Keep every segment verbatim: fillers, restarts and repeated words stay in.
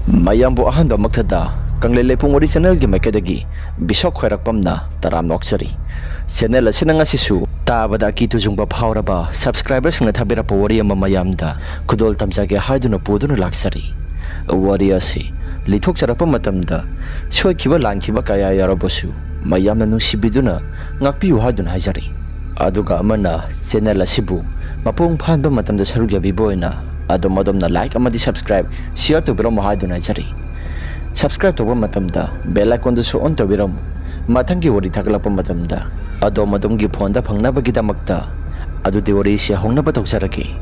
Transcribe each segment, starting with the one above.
ꯃꯌꯥꯝꯕꯨ ꯑꯍꯥꯟꯕꯃꯛꯇꯗ ꯀꯪꯂꯩ ꯂꯩꯄꯨꯡ ꯋꯥꯔꯤ ꯆꯦꯅꯦꯜꯒꯤ ꯃꯥꯏꯀꯩꯗꯒꯤ ꯕꯤꯁꯣꯛ ꯈ꯭ꯋꯥꯏꯔꯥꯛꯄꯝꯅ ꯇꯔꯥꯝꯅ ꯑꯣꯛꯆꯔꯤ꯫ ꯆꯦꯅꯦꯜ ꯑꯁꯤꯅ ꯉꯁꯤꯁꯨ ꯇꯥꯕꯗ ꯑꯀꯤ ꯇꯨꯖꯨꯡꯕ ꯐꯥꯎꯔꯕ ꯁꯕꯁꯀ꯭ꯔꯥꯏꯕꯔꯁꯤꯡꯅ ꯊꯥꯕꯤꯔꯛꯄ ꯋꯥꯔꯤ ꯑꯃ ꯃꯌꯥꯝꯗ ꯈꯨꯗꯣꯜ ꯇꯝꯖꯒꯦ ꯍꯥꯏꯗꯨꯅ ꯄꯨꯗꯨꯅ ꯂꯥꯛꯆꯔꯤ꯫ ꯋꯥꯔꯤ ꯑꯁꯤ ꯂꯤꯊꯣꯛꯆꯔꯛꯄ ꯃꯇꯝꯗ ꯁꯣꯏꯈꯤꯕ ꯂꯥꯟꯈꯤꯕ ꯀꯌꯥ ꯌꯥꯎꯔꯕꯁꯨ ꯃꯌꯥꯝꯅ ꯅꯨꯡꯁꯤꯕꯤꯗꯨꯅ ꯉꯥꯛꯄꯤꯌꯨ ꯍꯥꯏꯗꯨꯅ ꯍꯥꯏꯖꯔꯤ꯫ ꯑꯗꯨꯒ ꯑꯃꯅ ꯆꯦꯅꯦꯜ ꯑꯁꯤꯕꯨ ꯃꯄꯨꯡ ꯐꯥꯍꯟꯕ ꯃꯇꯝꯗ ꯁꯔꯨꯛ ꯌꯥꯕꯤꯕ ꯑꯣꯏꯅ ꯑꯗꯣꯝ ꯑꯗꯣꯝꯅ ꯂꯥꯏꯛ ꯑꯃꯗꯤ ꯁꯕꯁꯀ꯭ꯔꯥꯏꯕ, ꯁꯤꯌꯔ ꯇꯧꯕꯤꯔꯝꯃꯨ ꯍꯥꯏꯗꯨꯅ ꯍꯥꯏꯖꯔꯤ꯫ ꯁꯕꯁꯀ꯭ꯔꯥꯏꯕ ꯇꯧꯕ ꯃꯇꯝꯗ ꯕꯦꯜ ꯑꯥꯏꯀꯣꯟꯗꯨꯁꯨ ꯑꯣꯟ ꯇꯧꯕꯤꯔꯝꯃꯨ꯫ ꯃꯊꯪꯒꯤ ꯋꯥꯔꯤ ꯊꯥꯒꯠꯂꯛꯄ ꯃꯇꯝꯗ ꯑꯗꯣꯝ ꯑꯗꯣꯝꯒꯤ ꯐꯣꯟꯗ ꯐꯪꯅꯕꯒꯤꯗꯃꯛꯇ꯫ ꯑꯗꯨꯗꯤ ꯋꯥꯔꯤꯁꯤ ꯍꯧꯅꯕ ꯇꯧꯖꯔꯒꯦ꯫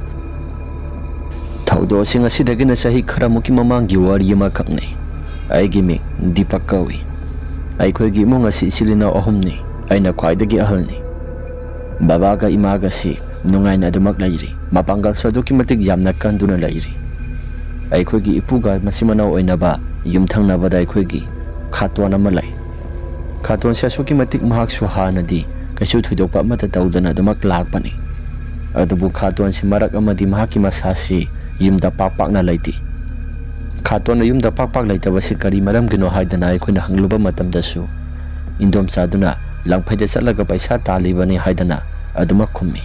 ꯊꯧꯗꯣꯛ ꯑꯁꯤ ꯉꯁꯤꯗꯒꯤꯅ ꯆꯍꯤ ꯈꯔꯃꯨꯛꯀꯤ ꯃꯃꯥꯡꯒꯤ ꯋꯥꯔꯤ ꯑꯃꯈꯛꯅꯤ꯫ ꯑꯩꯒꯤ ꯃꯤꯡ ꯗꯤꯄꯛ ꯀꯧꯏ꯫ ꯑꯩꯈꯣꯏꯒꯤ ꯏꯃꯨꯡ ꯑꯁꯤ ꯏꯆꯤꯜ ꯏꯅꯥꯎ ꯑꯍꯨꯝꯅꯤ꯫ ꯑꯩꯅ ꯈ꯭ꯋꯥꯏꯗꯒꯤ ꯑꯍꯜꯅꯤ꯫ ꯕꯕꯥꯒ ꯏꯃꯥꯒꯁꯤ ꯅꯨꯡꯉꯥꯏꯅ ꯑꯗꯨꯃꯛ ꯂꯩꯔꯤ꯫ ꯃꯄꯥꯡꯒꯜꯁꯨ ꯑꯗꯨꯛꯀꯤ ꯃꯇꯤꯛ ꯌꯥꯝꯅ ꯀꯟꯗꯨꯅ ꯂꯩꯔꯤ꯫ ꯑꯩꯈꯣꯏꯒꯤ ꯏꯄꯨꯒ ꯃꯆꯤꯟ ꯃꯅꯥꯎ ꯑꯣꯏꯅꯕ ꯌꯨꯝꯊꯪꯅꯕꯗ ꯑꯩꯈꯣꯏꯒꯤ ꯈꯥꯇꯣꯟ ꯑꯃ ꯂꯩ꯫ ꯈꯥꯇꯣꯟꯁꯦ ꯑꯁꯨꯛꯀꯤ ꯃꯇꯤꯛ ꯃꯍꯥꯛꯁꯨ ꯍꯥꯟꯅꯗꯤ ꯀꯩꯁꯨ ꯊꯣꯏꯗꯣꯛꯄ ꯑꯃꯠꯇ ꯇꯧꯗꯅ ꯑꯗꯨꯃꯛ ꯂꯥꯛꯄꯅꯤ꯫ ꯑꯗꯨꯕꯨ ꯈꯥꯇꯣꯟꯁꯤ ꯃꯔꯛ ꯑꯃꯗꯤ ꯃꯍꯥꯛꯀꯤ ꯃꯁꯥꯁꯤ ꯌꯨꯝꯗ ꯄꯥꯛ ꯄꯥꯛꯅ ꯂꯩꯇꯦ꯫ ꯈꯥꯇꯣꯟꯅ ꯌꯨꯝꯗ ꯄꯥꯛ ꯄꯥꯛ ꯂꯩꯇꯕꯁꯤ ꯀꯔꯤ ꯃꯔꯝꯒꯤꯅꯣ ꯍꯥꯏꯗꯅ ꯑꯩꯈꯣꯏꯅ ꯍꯪꯂꯨꯕ ꯃꯇꯝꯗꯁꯨ, ꯏꯟꯗꯣꯝꯆꯥꯗꯨꯅ ꯂꯪꯐꯩꯗ ꯆꯠꯂꯒ ꯄꯩꯁꯥ ꯇꯥꯜꯂꯤꯕꯅꯤ ꯍꯥꯏꯗꯅ ꯑꯗꯨꯃꯛ ꯈꯨꯝꯃꯤ꯫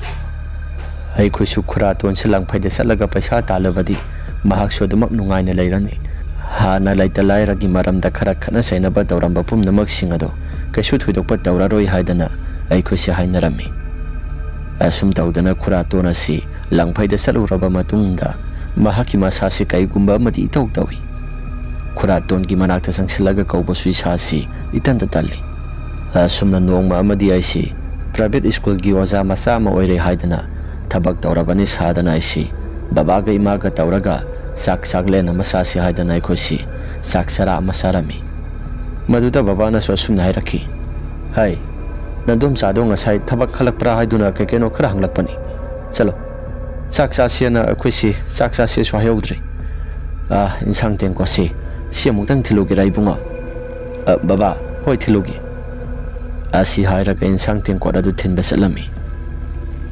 ꯑꯩꯈꯣꯏꯁꯨ ꯈꯨꯔꯥꯇꯣꯟꯁꯤ ꯂꯪꯐꯩꯗ ꯆꯠꯂꯒ ꯄꯩꯁꯥ ꯇꯥꯜꯂꯕꯗꯤ ꯃꯍꯥꯛꯁꯨ ꯑꯗꯨꯃꯛ ꯅꯨꯡꯉꯥꯏꯅ ꯂꯩꯔꯅꯤ꯫ ꯍꯥꯟꯅ ꯂꯩꯇ ꯂꯥꯏꯔꯒꯤ ꯃꯔꯝꯗ ꯈꯔ ꯈꯠꯅ ꯆꯩꯅꯕ ꯇꯧꯔꯝꯕ ꯄꯨꯝꯅꯃꯛꯁꯤꯡ ꯑꯗꯣ ꯀꯩꯁꯨ ꯊꯣꯏꯗꯣꯛꯄ ꯇꯧꯔꯔꯣꯏ ꯍꯥꯏꯗꯅ ꯑꯩꯈꯣꯏꯁꯦ ꯍꯥꯏꯅꯔꯝꯃꯤ꯫ ꯑꯁꯨꯝ ꯇꯧꯗꯅ ꯈꯨꯔꯥꯇꯣꯟ ꯑꯁꯤ ꯂꯪꯐꯩꯗ ꯆꯠꯂꯨꯔꯕ ꯃꯇꯨꯡꯗ ꯃꯍꯥꯛꯀꯤ ꯃꯁꯥꯁꯤ ꯀꯩꯒꯨꯝꯕ ꯑꯃꯗꯤ ꯏꯇꯧ ꯇꯧꯏ꯫ ꯈꯨꯔꯥꯇꯣꯟꯒꯤ ꯃꯅꯥꯛꯇ ꯆꯪꯁꯤꯜꯂꯒ ꯀꯧꯕꯁꯨ ꯏꯁꯥꯁꯤ ꯏꯇꯟꯇ ꯇꯜꯂꯤ꯫ ꯑꯁꯨꯝꯅ ꯅꯣꯡꯃ ꯑꯃꯗꯤ ꯑꯩꯁꯤ ꯄ꯭ꯔꯥꯏꯚꯦꯠ ꯁ꯭ꯀꯨꯜꯒꯤ ꯑꯣꯖꯥ ꯃꯆꯥ ꯑꯃ ꯑꯣꯏꯔꯦ ꯍꯥꯏꯗꯅ ꯊꯕꯛ ꯇꯧꯔꯕꯅꯤ ꯁꯥꯗꯅ ꯑꯩꯁꯤ ꯕꯕꯥꯒ ꯏꯃꯥꯒ ꯇꯧꯔꯒ ꯆꯥꯛ ꯆꯥꯛꯂꯦꯟ ꯑꯃ ꯆꯥꯁꯤ ꯍꯥꯏꯗꯅ ꯑꯩꯈꯣꯏꯁꯤ ꯆꯥꯛ ꯆꯔꯥ ꯑꯃ ꯆꯥꯔꯝꯃꯤ꯫ ꯃꯗꯨꯗ ꯕꯕꯥꯅꯁꯨ ꯑꯁꯨꯝꯅ ꯍꯥꯏꯔꯛꯈꯤ, "ꯍꯥꯏ, ꯅꯗꯣꯝꯆꯥꯗꯣ ꯉꯁꯥꯏ ꯊꯕꯛ ꯈꯜꯂꯛꯄ꯭ꯔꯥ ꯍꯥꯏꯗꯨꯅ ꯀꯩ ꯀꯩꯅꯣ ꯈꯔ ꯍꯪꯂꯛꯄꯅꯤ꯫ ꯆꯠꯂꯣ, ꯆꯥꯛ ꯆꯥꯁꯦꯅ ꯑꯩꯈꯣꯏꯁꯤ ꯆꯥꯛ ꯆꯥꯁꯦꯁꯨ ꯍꯥꯏꯍꯧꯗ꯭ꯔꯦ꯫ ꯑꯥ, ꯏꯟꯁꯥꯡ ꯇꯦꯡꯀꯣꯠꯁꯤ ꯁꯤ ꯑꯃꯨꯛꯇꯪ ꯊꯤꯜꯂꯨꯒꯦꯔꯥ ꯏꯕꯨꯡꯉꯣ?" "ꯑ, ꯕꯕꯥ, ꯍꯣꯏ ꯊꯤꯜꯂꯨꯒꯦ꯫" ꯑꯁꯤ ꯍꯥꯏꯔꯒ ꯏꯟꯁꯥꯡ ꯇꯦꯡꯀꯣꯠ ꯑꯗꯨ ꯊꯤꯟꯕ ꯆꯠꯂꯝꯃꯤ꯫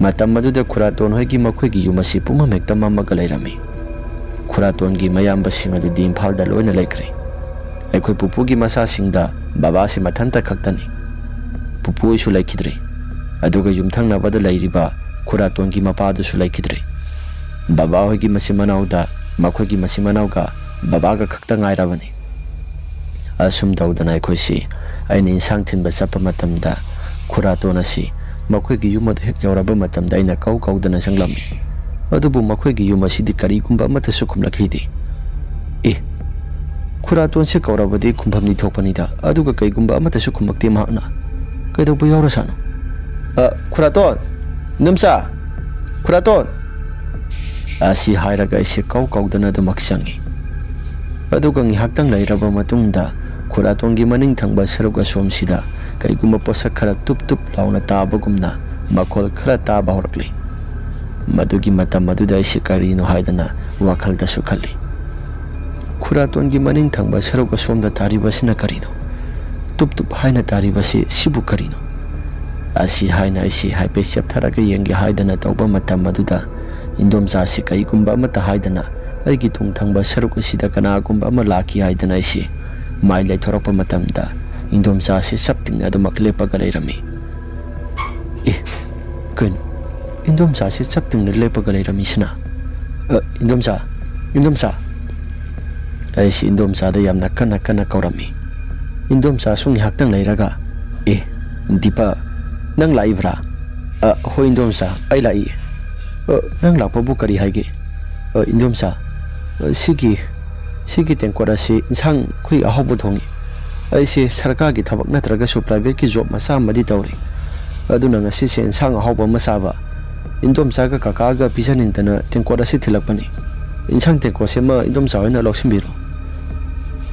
ꯃꯇꯝ ꯑꯗꯨꯗ ꯈꯨꯔꯥꯇꯣꯟ ꯍꯣꯏꯒꯤ ꯃꯈꯣꯏꯒꯤ ꯌꯨꯝ ꯑꯁꯤ ꯄꯨꯝꯃꯝ ꯍꯦꯛꯇ ꯃꯝꯃꯒ ꯂꯩꯔꯝꯃꯤ꯫ ꯈꯨꯔꯥꯇꯣꯟꯒꯤ ꯃꯌꯥꯝꯕꯁꯤꯡ ꯑꯗꯨꯗꯤ ꯏꯝꯐꯥꯜꯗ ꯂꯣꯏꯅ ꯂꯩꯈ꯭ꯔꯦ꯫ ꯑꯩꯈꯣꯏ ꯄꯨꯄꯨꯒꯤ ꯃꯆꯥꯁꯤꯡꯗ ꯕꯕꯥꯁꯤ ꯃꯊꯟꯇ ꯈꯛꯇꯅꯤ꯫ ꯄꯨꯄꯨ ꯍꯣꯏꯁꯨ ꯂꯩꯈꯤꯗ꯭ꯔꯦ꯫ ꯑꯗꯨꯒ ꯌꯨꯝꯊꯪꯅꯕꯗ ꯂꯩꯔꯤꯕ ꯈꯨꯔꯥꯇꯣꯟꯒꯤ ꯃꯄꯥꯗꯨꯁꯨ ꯂꯩꯈꯤꯗ꯭ꯔꯦ꯫ ꯕꯕꯥ ꯍꯣꯏꯒꯤ ꯃꯆꯤꯟ ꯃꯅꯥꯎꯗ ꯃꯈꯣꯏꯒꯤ ꯃꯆꯤꯟ ꯃꯅꯥꯎꯒ ꯕꯕꯥꯒ ꯈꯛꯇ ꯉꯥꯏꯔꯕꯅꯤ꯫ ꯑꯁꯨꯝ ꯇꯧꯗꯅ ꯑꯩꯈꯣꯏꯁꯤ, ꯑꯩꯅ ꯏꯟꯁꯥꯡ ꯊꯤꯟꯕ ꯆꯠꯄ ꯃꯇꯝꯗ ꯈꯨꯔꯥꯇꯣꯟ ꯑꯁꯤ ꯃꯈꯣꯏꯒꯤ ꯌꯨꯝ ꯑꯗꯨ ꯍꯦꯛ ꯌꯧꯔꯕ ꯃꯇꯝꯗ ꯑꯩꯅ ꯀꯧ ꯀꯧꯗꯅ ꯆꯪꯂꯝꯃꯤ꯫ ꯑꯗꯨꯕꯨ ꯃꯈꯣꯏꯒꯤ ꯌꯨꯝ ꯑꯁꯤꯗꯤ ꯀꯔꯤꯒꯨꯝꯕ ꯑꯃꯠꯇꯁꯨ ꯈꯨꯝꯂꯛꯈꯤꯗꯦ꯫ ꯑꯦ, ꯈꯨꯔꯥꯇꯣꯟꯁꯦ ꯀꯧꯔꯕꯗꯤ ꯈꯨꯝꯐꯝꯗꯤ ꯊꯣꯛꯄꯅꯤꯗ, ꯑꯗꯨꯒ ꯀꯩꯒꯨꯝꯕ ꯑꯃꯠꯇꯁꯨ ꯈꯨꯝꯂꯛꯇꯦ ꯃꯍꯥꯛꯅ꯫ ꯀꯩꯗꯧꯕ ꯌꯥꯎꯔꯁꯥꯅꯣ? "ꯑ, ꯈꯨꯔꯥꯇꯣꯟ! ꯏꯅꯣꯝꯆꯥ! ꯈꯨꯔꯥꯇꯣꯟ!" ꯑꯁꯤ ꯍꯥꯏꯔꯒ ꯑꯩꯁꯦ ꯀꯧ ꯀꯧꯗꯅ ꯑꯗꯨꯃꯛ ꯆꯪꯉꯤ꯫ ꯑꯗꯨꯒ ꯉꯥꯏꯍꯥꯛꯇꯪ ꯂꯩꯔꯕ ꯃꯇꯨꯡꯗ ꯈꯨꯔꯥꯇꯣꯟꯒꯤ ꯃꯅꯤꯡ ꯊꯪꯕ ꯁꯔꯨꯛ ꯑꯁꯣꯝꯁꯤꯗ ꯀꯩꯒꯨꯝꯕ ꯄꯣꯠꯁꯛ ꯈꯔ ꯇꯨꯞ ꯇꯨꯞ ꯂꯥꯎꯅ ꯇꯥꯕꯒꯨꯝꯅ ꯃꯈꯣꯜ ꯈꯔ ꯇꯥꯕ ꯍꯧꯔꯛꯂꯤ꯫ ꯃꯗꯨꯒꯤ ꯃꯇꯝ ꯑꯗꯨꯗ ꯑꯩꯁꯦ ꯀꯔꯤꯅꯣ ꯍꯥꯏꯗꯅ ꯋꯥꯈꯜꯗꯁꯨ ꯈꯜꯂꯤ꯫ ꯈꯨꯔꯥꯇꯣꯟꯒꯤ ꯃꯅꯤꯡ ꯊꯪꯕ ꯁꯔꯨꯛ ꯑꯁꯣꯝꯗ ꯇꯥꯔꯤꯕꯁꯤꯅ ꯀꯔꯤꯅꯣ? ꯇꯨꯞ ꯇꯨꯞ ꯍꯥꯏꯅ ꯇꯥꯔꯤꯕꯁꯤ ꯁꯤꯕꯨ ꯀꯔꯤꯅꯣ? ꯑꯁꯤ ꯍꯥꯏꯅ ꯑꯩꯁꯤ ꯍꯥꯏꯐꯦꯠ ꯆꯦꯞꯊꯔꯒ ꯌꯦꯡꯒꯦ ꯍꯥꯏꯗꯅ ꯇꯧꯕ ꯃꯇꯝ ꯑꯗꯨꯗ ꯏꯟꯗꯣꯝꯆꯥꯁꯤ ꯀꯩꯒꯨꯝꯕ ꯑꯃꯠꯇ ꯍꯥꯏꯗꯅ ꯑꯩꯒꯤ ꯇꯨꯡ ꯊꯪꯕ ꯁꯔꯨꯛ ꯑꯁꯤꯗ ꯀꯅꯥꯒꯨꯝꯕ ꯑꯃ ꯂꯥꯛꯈꯤ ꯍꯥꯏꯗꯅ ꯑꯩꯁꯤ ꯃꯥꯏ ꯂꯩꯊꯣꯔꯛꯄ ꯃꯇꯝꯗ ꯏꯟꯗꯣꯝꯆꯥꯁꯤ ꯆꯞ ꯇꯤꯡꯅ ꯑꯗꯨꯃꯛ ꯂꯦꯞꯄꯒ ꯂꯩꯔꯝꯃꯤ꯫ ꯑꯦ, ꯀꯩꯅꯣ? ꯏꯟꯗꯣꯝꯆꯥꯁꯤ ꯆꯞ ꯇꯤꯡꯅ ꯂꯦꯞꯄꯒ ꯂꯩꯔꯝꯃꯤꯁꯤꯅ? "ꯑ, ꯏꯟꯗꯣꯝꯆꯥ, ꯏꯟꯗꯣꯝꯆꯥ!" ꯑꯩꯁꯤ ꯏꯟꯗꯣꯝꯆꯥꯗ ꯌꯥꯝꯅ ꯀꯟꯅ ꯀꯟꯅ ꯀꯧꯔꯝꯃꯤ꯫ ꯏꯟꯗꯣꯝꯆꯥꯁꯨ ꯉꯥꯏꯍꯥꯛꯇꯪ ꯂꯩꯔꯒ, "ꯑꯦ, ꯗꯤꯄꯛ, ꯅꯪ ꯂꯥꯛꯏꯕ꯭ꯔꯥ?" "ꯑ, ꯍꯣꯏ ꯏꯟꯗꯣꯝꯆꯥ, ꯑꯩ ꯂꯥꯛꯏ꯫" "ꯑ, ꯅꯪ ꯂꯥꯛꯄꯕꯨ ꯀꯔꯤ ꯍꯥꯏꯒꯦ?" "ꯑ, ꯏꯟꯗꯣꯝꯆꯥ, ꯑ, ꯁꯤꯒꯤ, ꯁꯤꯒꯤ ꯇꯦꯡꯀꯣꯠ ꯑꯁꯤ ꯏꯟꯁꯥꯡ ꯑꯩꯈꯣꯏ ꯑꯍꯥꯎꯕ ꯊꯣꯡꯉꯤ꯫ ꯑꯩꯁꯦ ꯁꯔꯀꯥꯔꯒꯤ ꯊꯕꯛ ꯅꯠꯇ꯭ꯔꯒꯁꯨ ꯄ꯭ꯔꯥꯏꯚꯦꯠꯀꯤ ꯖꯣꯕ ꯃꯆꯥ ꯑꯃꯗꯤ ꯇꯧꯔꯤ꯫ ꯑꯗꯨꯅ ꯉꯁꯤꯁꯦ ꯏꯟꯁꯥꯡ ꯑꯍꯥꯎꯕ ꯑꯃ ꯆꯥꯕ, ꯏꯟꯗꯣꯝꯆꯥꯒ ꯀꯀꯥꯒ ꯄꯤꯖꯅꯤꯡꯗꯅ ꯇꯦꯡꯀꯣꯠ ꯑꯁꯤ ꯊꯤꯜꯂꯛꯄꯅꯤ꯫ ꯏꯟꯁꯥꯡ ꯇꯦꯡꯀꯣꯠꯁꯤꯃ ꯏꯟꯗꯣꯝꯆꯥ ꯍꯣꯏꯅ ꯂꯧꯁꯤꯟꯕꯤꯔꯣ꯫"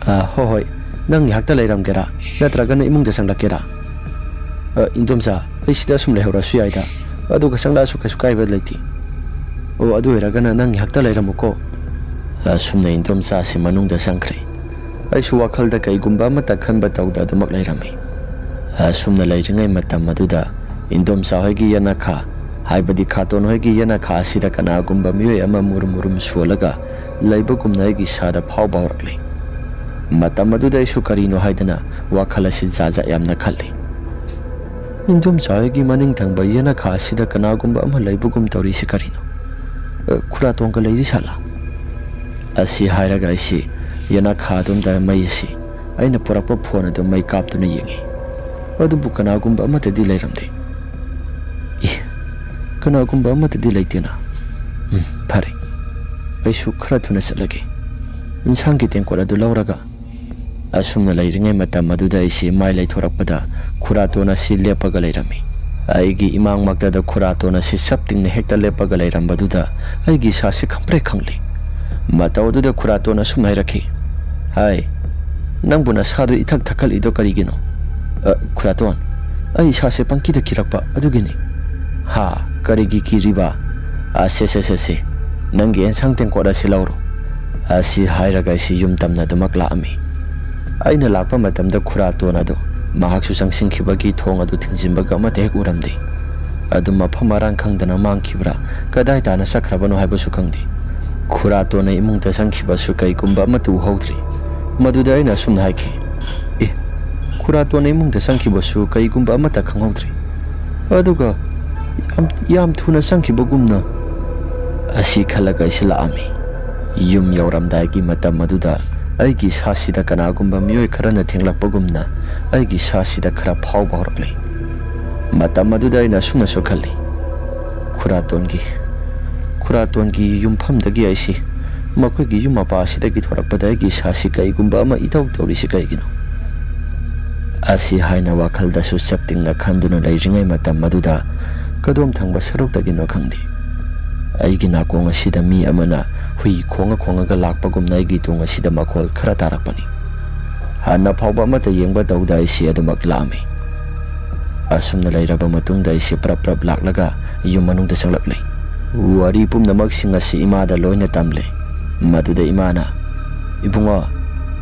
"ꯑ, ꯍꯣꯏ, ꯍꯣꯏ꯫ ꯅꯪ ꯉꯥꯏꯍꯥꯛꯇ ꯂꯩꯔꯝꯒꯦꯔꯥ? ꯅꯠꯇ꯭ꯔꯒꯅ ꯏꯃꯨꯡꯗ ꯆꯪꯂꯛꯀꯦꯔꯥ?" "ꯑ, ꯏꯟꯗꯣꯝꯆꯥ, ꯑꯩ ꯁꯤꯗ ꯁꯨꯝ ꯂꯩꯍꯧꯔꯁꯨ ꯌꯥꯏꯗ꯫ ꯑꯗꯨꯒ ꯆꯪꯂꯛꯑꯁꯨ ꯀꯩꯁꯨ ꯀꯥꯏꯕ ꯂꯩꯇꯦ꯫" "ꯑꯣ, ꯑꯗꯨ ꯑꯣꯏꯔꯒꯅ ꯅꯪ ꯉꯥꯏꯍꯥꯛꯇ ꯂꯩꯔꯝꯃꯨꯀꯣ꯫" ꯑꯁꯨꯝꯅ ꯏꯟꯗꯣꯝꯆꯥꯁꯤ ꯃꯅꯨꯡꯗ ꯆꯪꯈ꯭ꯔꯦ꯫ ꯑꯩꯁꯨ ꯋꯥꯈꯜꯗ ꯀꯩꯒꯨꯝꯕ ꯑꯃꯠꯇ ꯈꯟꯕ ꯇꯧꯗ ꯑꯗꯨꯃꯛ ꯂꯩꯔꯝꯃꯤ꯫ ꯑꯁꯨꯝꯅ ꯂꯩꯔꯤꯉꯩ ꯃꯇꯝ ꯑꯗꯨꯗ ꯏꯟꯗꯣꯝꯆꯥ ꯍꯣꯏꯒꯤ ꯌꯦꯅꯈꯥ ꯍꯥꯏꯕꯗꯤ ꯈꯥꯇꯣꯟ ꯍꯣꯏꯒꯤ ꯌꯦꯅꯈꯥ ꯑꯁꯤꯗ ꯀꯅꯥꯒꯨꯝꯕ ꯃꯤꯑꯣꯏ ꯑꯃ ꯃꯨꯔꯨꯝ ꯃꯨꯔꯨꯝ ꯁꯣꯜꯂꯒ ꯂꯩꯕꯒꯨꯝꯅ ꯑꯩꯒꯤ ꯏꯁꯥꯗ ꯐꯥꯎꯕ ꯍꯧꯔꯛꯂꯤ꯫ ꯃꯇꯝ ꯑꯗꯨꯗ ꯑꯩꯁꯨ ꯀꯔꯤꯅꯣ ꯍꯥꯏꯗꯅ ꯋꯥꯈꯜ ꯑꯁꯤ ꯖꯥꯠ ꯖꯥꯠ ꯌꯥꯝꯅ ꯈꯜꯂꯤ꯫ "ꯏꯟꯗꯣꯝꯆꯥ ꯍꯣꯏꯒꯤ ꯃꯅꯤꯡ ꯊꯪꯕ ꯌꯦꯅꯈꯥ ꯑꯁꯤꯗ ꯀꯅꯥꯒꯨꯝꯕ ꯑꯃ ꯂꯩꯕꯒꯨꯝ ꯇꯧꯔꯤꯁꯤ ꯀꯔꯤꯅꯣ? ꯑ, ꯈꯨꯔꯥꯇꯣꯟꯒ ꯂꯩꯔꯤ ꯁꯥꯠꯂꯥ?" ꯑꯁꯤ ꯍꯥꯏꯔꯒ ꯑꯩꯁꯤ ꯌꯦꯅꯈꯥ ꯑꯗꯣꯝꯗ ꯃꯩ ꯑꯁꯤ ꯑꯩꯅ ꯄꯨꯔꯛꯄ ꯐꯣꯟ ꯑꯗꯨ ꯃꯩ ꯀꯥꯞꯇꯨꯅ ꯌꯦꯡꯉꯤ꯫ ꯑꯗꯨꯕꯨ ꯀꯅꯥꯒꯨꯝꯕ ꯑꯃꯠꯇꯗꯤ ꯂꯩꯔꯝꯗꯦ꯫ "ꯏ, ꯀꯅꯥꯒꯨꯝꯕ ꯑꯃꯠꯇꯗꯤ ꯂꯩꯇꯦꯅ꯫ ꯎꯝ, ꯐꯔꯦ꯫ ꯑꯩꯁꯨ ꯈꯔ ꯊꯨꯅ ꯆꯠꯂꯒꯦ꯫ ꯏꯟꯁꯥꯡꯒꯤ ꯇꯦꯡꯀꯣꯠ ꯑꯗꯨ ꯂꯧꯔꯒ" ꯑꯁꯨꯝꯅ ꯂꯩꯔꯤꯉꯩ ꯃꯇꯝ ꯑꯗꯨꯗ ꯑꯩꯁꯤ ꯃꯥꯏ ꯂꯩꯊꯣꯔꯛꯄꯗ ꯈꯨꯔꯥꯇꯣꯟ ꯑꯁꯤ ꯂꯦꯞꯄꯒ ꯂꯩꯔꯝꯃꯤ꯫ ꯑꯩꯒꯤ ꯏꯃꯥꯡꯃꯛꯇꯗ ꯈꯨꯔꯥꯇꯣꯟ ꯑꯁꯤ ꯆꯞ ꯇꯤꯡꯅ ꯍꯦꯛꯇ ꯂꯦꯞꯄꯒ ꯂꯩꯔꯝꯕꯗꯨꯗ ꯑꯩꯒꯤ ꯏꯁꯥꯁꯤ ꯈꯪꯄ꯭ꯔꯦꯛ ꯈꯪꯂꯤ꯫ ꯃꯇꯧ ꯑꯗꯨꯗ ꯈꯨꯔꯥꯇꯣꯟ ꯑꯁꯨꯝꯅ ꯍꯥꯏꯔꯛꯈꯤ, "ꯍꯥꯏ, ꯅꯪꯕꯨ ꯅꯁꯥꯗꯨ ꯏꯊꯛ ꯊꯛꯀꯠꯂꯤꯗꯣ ꯀꯔꯤꯒꯤꯅꯣ?" "ꯑ, ꯈꯨꯔꯥꯇꯣꯟ, ꯑꯩ ꯏꯁꯥꯁꯦ ꯄꯪꯀꯤꯗ ꯀꯤꯔꯛꯄ ꯑꯗꯨꯒꯤꯅꯤ꯫" "ꯍꯥ, ꯀꯔꯤꯒꯤ ꯀꯤꯔꯤꯕ? ꯑꯁꯦ, ꯁꯦ, ꯁꯦ, ꯁꯦ, ꯅꯪꯒꯤ ꯑꯦꯟꯁꯥꯡ ꯇꯦꯡꯀꯣꯠ ꯑꯁꯤ ꯂꯧꯔꯣ꯫" ꯑꯁꯤ ꯍꯥꯏꯔꯒ ꯑꯩꯁꯤ ꯌꯨꯝ ꯇꯝꯅ ꯑꯗꯨꯃꯛ ꯂꯥꯛꯑꯝꯃꯤ꯫ ꯑꯩꯅ ꯂꯥꯛꯄ ꯃꯇꯝꯗ ꯈꯨꯔꯥꯇꯣꯟ ꯑꯗꯨ ꯃꯍꯥꯛꯁꯨ ꯆꯪꯁꯤꯟꯈꯤꯕꯒꯤ ꯊꯣꯡ ꯑꯗꯨ ꯊꯤꯡꯖꯤꯟꯕꯒ ꯑꯃꯠꯇ ꯍꯦꯛ ꯎꯔꯝꯗꯦ꯫ ꯑꯗꯨ ꯃꯐꯝ ꯃꯔꯥꯡ ꯈꯪꯗꯅ ꯃꯥꯡꯈꯤꯕ꯭ꯔꯥ, ꯀꯗꯥꯏ ꯇꯥꯅ ꯆꯠꯈ꯭ꯔꯕꯅꯣ ꯍꯥꯏꯕꯁꯨ ꯈꯪꯗꯦ꯫ ꯈꯨꯔꯥꯇꯣꯟꯅ ꯏꯃꯨꯡꯗ ꯆꯪꯈꯤꯕꯁꯨ ꯀꯩꯒꯨꯝꯕ ꯑꯃꯠꯇ ꯎꯍꯧꯗ꯭ꯔꯤ꯫ ꯃꯗꯨꯗ ꯑꯩꯅ ꯑꯁꯨꯝꯅ ꯍꯥꯏꯈꯤ, "ꯑꯦ, ꯈꯨꯔꯥꯇꯣꯟꯅ ꯏꯃꯨꯡꯗ ꯆꯪꯈꯤꯕꯁꯨ ꯀꯩꯒꯨꯝꯕ ꯑꯃꯠꯇ ꯈꯪꯍꯧꯗ꯭ꯔꯤ꯫ ꯑꯗꯨꯒ ꯌꯥꯝ, ꯌꯥꯝ ꯊꯨꯅ ꯆꯪꯈꯤꯕꯒꯨꯝꯅ꯫" ꯑꯁꯤ ꯈꯜꯂꯒ ꯑꯩꯁꯤ ꯂꯥꯛꯑꯝꯃꯤ꯫ ꯌꯨꯝ ꯌꯧꯔꯝꯗꯥꯏꯒꯤ ꯃꯇꯝ ꯑꯗꯨꯗ ꯑꯩꯒꯤ ꯏꯁꯥꯁꯤꯗ ꯀꯅꯥꯒꯨꯝꯕ ꯃꯤꯑꯣꯏ ꯈꯔꯅ ꯊꯦꯡꯂꯛꯄꯒꯨꯝꯅ ꯑꯩꯒꯤ ꯏꯁꯥꯁꯤꯗ ꯈꯔ ꯐꯥꯎꯕ ꯍꯧꯔꯛꯂꯦ꯫ ꯃꯇꯝ ꯑꯗꯨꯗ ꯑꯩꯅ ꯑꯁꯨꯝꯅꯁꯨ ꯈꯜꯂꯤ, "ꯈꯨꯔꯥꯇꯣꯟꯒꯤ, ꯈꯨꯔꯥꯇꯣꯟꯒꯤ ꯌꯨꯝꯐꯝꯗꯒꯤ ꯑꯩꯁꯤ ꯃꯈꯣꯏꯒꯤ ꯌꯨꯝ ꯃꯄꯥ ꯑꯁꯤꯗꯒꯤ ꯊꯣꯔꯛꯄꯗ ꯑꯩꯒꯤ ꯏꯁꯥꯁꯤ ꯀꯩꯒꯨꯝꯕ ꯑꯃ ꯏꯇꯧ ꯇꯧꯔꯤꯁꯤ ꯀꯩꯒꯤꯅꯣ?" ꯑꯁꯤ ꯍꯥꯏꯅ ꯋꯥꯈꯜꯗꯁꯨ ꯆꯞ ꯇꯤꯡꯅ ꯈꯟꯗꯨꯅ ꯂꯩꯔꯤꯉꯩ ꯃꯇꯝ ꯑꯗꯨꯗ ꯀꯗꯣꯝ ꯊꯪꯕ ꯁꯔꯨꯛꯇꯒꯤꯅꯣ ꯈꯪꯗꯦ, ꯑꯩꯒꯤ ꯅꯥꯀꯣꯡ ꯑꯁꯤꯗ ꯃꯤ ꯑꯃꯅ ꯍꯨꯏ ꯈꯣꯡꯉ ꯈꯣꯡꯉꯒ ꯂꯥꯛꯄꯒꯨꯝꯅ ꯑꯩꯒꯤ ꯇꯨꯡ ꯑꯁꯤꯗ ꯃꯈꯣꯜ ꯈꯔ ꯇꯥꯔꯛꯄꯅꯤ꯫ ꯍꯥꯟꯅ ꯐꯥꯎꯕ ꯑꯃꯠꯇ ꯌꯦꯡꯕ ꯇꯧꯗ ꯑꯩꯁꯤ ꯑꯗꯨꯃꯛ ꯂꯥꯛꯑꯝꯃꯤ꯫ ꯑꯁꯨꯝꯅ ꯂꯩꯔꯕ ꯃꯇꯨꯡꯗ ꯑꯩꯁꯤ ꯄ꯭ꯔꯞ ꯄ꯭ꯔꯞ ꯂꯥꯛꯂꯒ ꯌꯨꯝ ꯃꯅꯨꯡꯗ ꯆꯪꯂꯛꯂꯦ꯫ ꯋꯥꯔꯤ ꯄꯨꯝꯅꯃꯛꯁꯤꯡ ꯑꯁꯤ ꯏꯃꯥꯗ ꯂꯣꯏꯅ ꯇꯝꯂꯦ꯫ ꯃꯗꯨꯗ ꯏꯃꯥꯅ, "ꯏꯕꯨꯡꯉꯣ,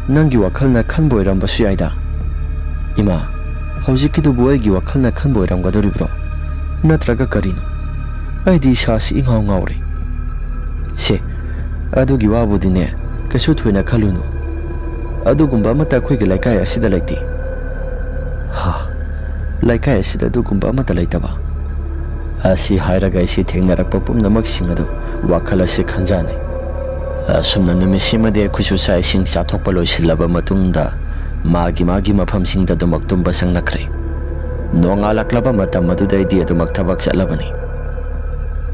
ꯅꯪꯒꯤ ꯋꯥꯈꯜꯅ ꯈꯟꯕ ꯑꯣꯏꯔꯝꯕꯁꯨ ꯌꯥꯏꯗ꯫" "ꯏꯃꯥ, ꯍꯧꯖꯤꯛꯀꯤꯗꯨꯕꯨ ꯑꯩꯒꯤ ꯋꯥꯈꯜꯅ ꯈꯟꯕ ꯑꯣꯏꯔꯝꯒꯗꯧꯔꯤꯕ꯭ꯔꯣ? ꯅꯠꯇ꯭ꯔꯒ ꯀꯔꯤꯅꯣ?" ꯑꯩꯗꯤ ꯏꯁꯥꯁꯤ ꯏꯉꯥꯎ ꯉꯥꯎꯔꯦ꯫ "ꯁꯦ, ꯑꯗꯨꯒꯤ ꯋꯥꯕꯨꯗꯤꯅꯦ, ꯀꯩꯁꯨ ꯊꯣꯏꯅ ꯈꯜꯂꯨꯅꯨ꯫ ꯑꯗꯨꯒꯨꯝꯕ ꯑꯃꯠꯇ ꯑꯩꯈꯣꯏꯒꯤ ꯂꯩꯀꯥꯏ ꯑꯁꯤꯗ ꯂꯩꯇꯦ"꯫ "ꯍꯥ, ꯂꯩꯀꯥꯏ ꯑꯁꯤꯗ ꯑꯗꯨꯒꯨꯝꯕ ꯑꯃꯠꯇ ꯂꯩꯇꯕ?" ꯑꯁꯤ ꯍꯥꯏꯔꯒ ꯑꯩꯁꯤ ꯊꯦꯡꯅꯔꯛꯄ ꯄꯨꯝꯅꯃꯛꯁꯤꯡ ꯑꯗꯨ ꯋꯥꯈꯜ ꯑꯁꯤ ꯈꯟꯖꯥꯟꯅꯩ꯫ ꯑꯁꯨꯝꯅ ꯅꯨꯃꯤꯠꯁꯤꯃꯗꯤ ꯑꯩꯈꯣꯏꯁꯨ ꯆꯥꯛ ꯏꯁꯤꯡ ꯆꯥꯊꯣꯛꯄ ꯂꯣꯏꯁꯤꯜꯂꯕ ꯃꯇꯨꯡꯗ ꯃꯥꯒꯤ ꯃꯥꯒꯤ ꯃꯐꯝꯁꯤꯡꯗ ꯑꯗꯨꯃꯛ ꯇꯨꯝꯕ ꯆꯪꯅꯈ꯭ꯔꯦ꯫ ꯅꯣꯡꯉꯥꯜꯂꯛꯂꯕ ꯃꯇꯝ ꯑꯗꯨꯗ ꯑꯩꯗꯤ ꯑꯗꯨꯃꯛ ꯊꯕꯛ ꯆꯠꯂꯕꯅꯤ꯫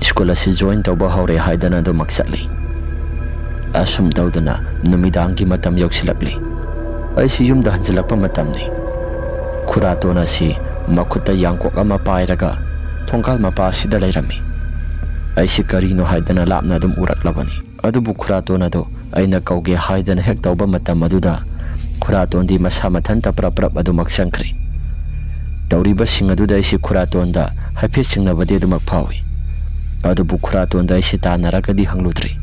ꯁ꯭ꯀꯨꯜ ꯑꯁꯤ ꯖꯣꯏꯟ ꯇꯧꯕ ꯍꯧꯔꯦ ꯍꯥꯏꯗꯅ ꯑꯗꯨꯃꯛ ꯆꯠꯂꯤ꯫ ꯑꯁꯨꯝ ꯇꯧꯗꯅ ꯅꯨꯃꯤꯗꯥꯡꯒꯤ ꯃꯇꯝ ꯌꯧꯁꯤꯜꯂꯛꯂꯤ꯫ ꯑꯩꯁꯤ ꯌꯨꯝꯗ ꯍꯟꯖꯤꯜꯂꯛꯄ ꯃꯇꯝꯅꯤ꯫ ꯈꯨꯔꯥꯇꯣꯟ ꯑꯁꯤ ꯃꯈꯨꯠꯇ ꯌꯥꯡꯀꯣꯛ ꯑꯃ ꯄꯥꯏꯔꯒ ꯊꯣꯡꯒꯥꯜ ꯃꯄꯥ ꯑꯁꯤꯗ ꯂꯩꯔꯝꯃꯤ꯫ ꯑꯩꯁꯤ ꯀꯔꯤꯅꯣ ꯍꯥꯏꯗꯅ ꯂꯥꯞꯅ ꯑꯗꯨꯝ ꯎꯔꯛꯂꯕꯅꯤ꯫ ꯑꯗꯨꯕꯨ ꯈꯨꯔꯥꯇꯣꯟ ꯑꯗꯨ ꯑꯩꯅ ꯀꯧꯒꯦ ꯍꯥꯏꯗꯅ ꯍꯦꯛ ꯇꯧꯕ ꯃꯇꯝ ꯑꯗꯨꯗ ꯈꯨꯔꯥꯇꯣꯟꯗꯤ ꯃꯁꯥ ꯃꯊꯟꯇ ꯄ꯭ꯔꯞ ꯄ꯭ꯔꯞ ꯑꯗꯨꯃꯛ ꯆꯪꯈ꯭ꯔꯦ꯫ ꯇꯧꯔꯤꯕꯁꯤꯡ ꯑꯗꯨꯗ ꯑꯩꯁꯤ ꯈꯨꯔꯥꯇꯣꯟꯗ ꯍꯥꯏꯐꯦꯠ ꯆꯤꯡꯅꯕꯗꯤ ꯑꯗꯨꯃꯛ ꯐꯥꯎꯏ꯫ ꯑꯗꯨꯕꯨ ꯈꯨꯔꯥꯇꯣꯟꯗ ꯑꯩꯁꯤ ꯇꯥꯟꯅꯔꯒꯗꯤ ꯍꯪꯂꯨꯗ꯭ꯔꯦ꯫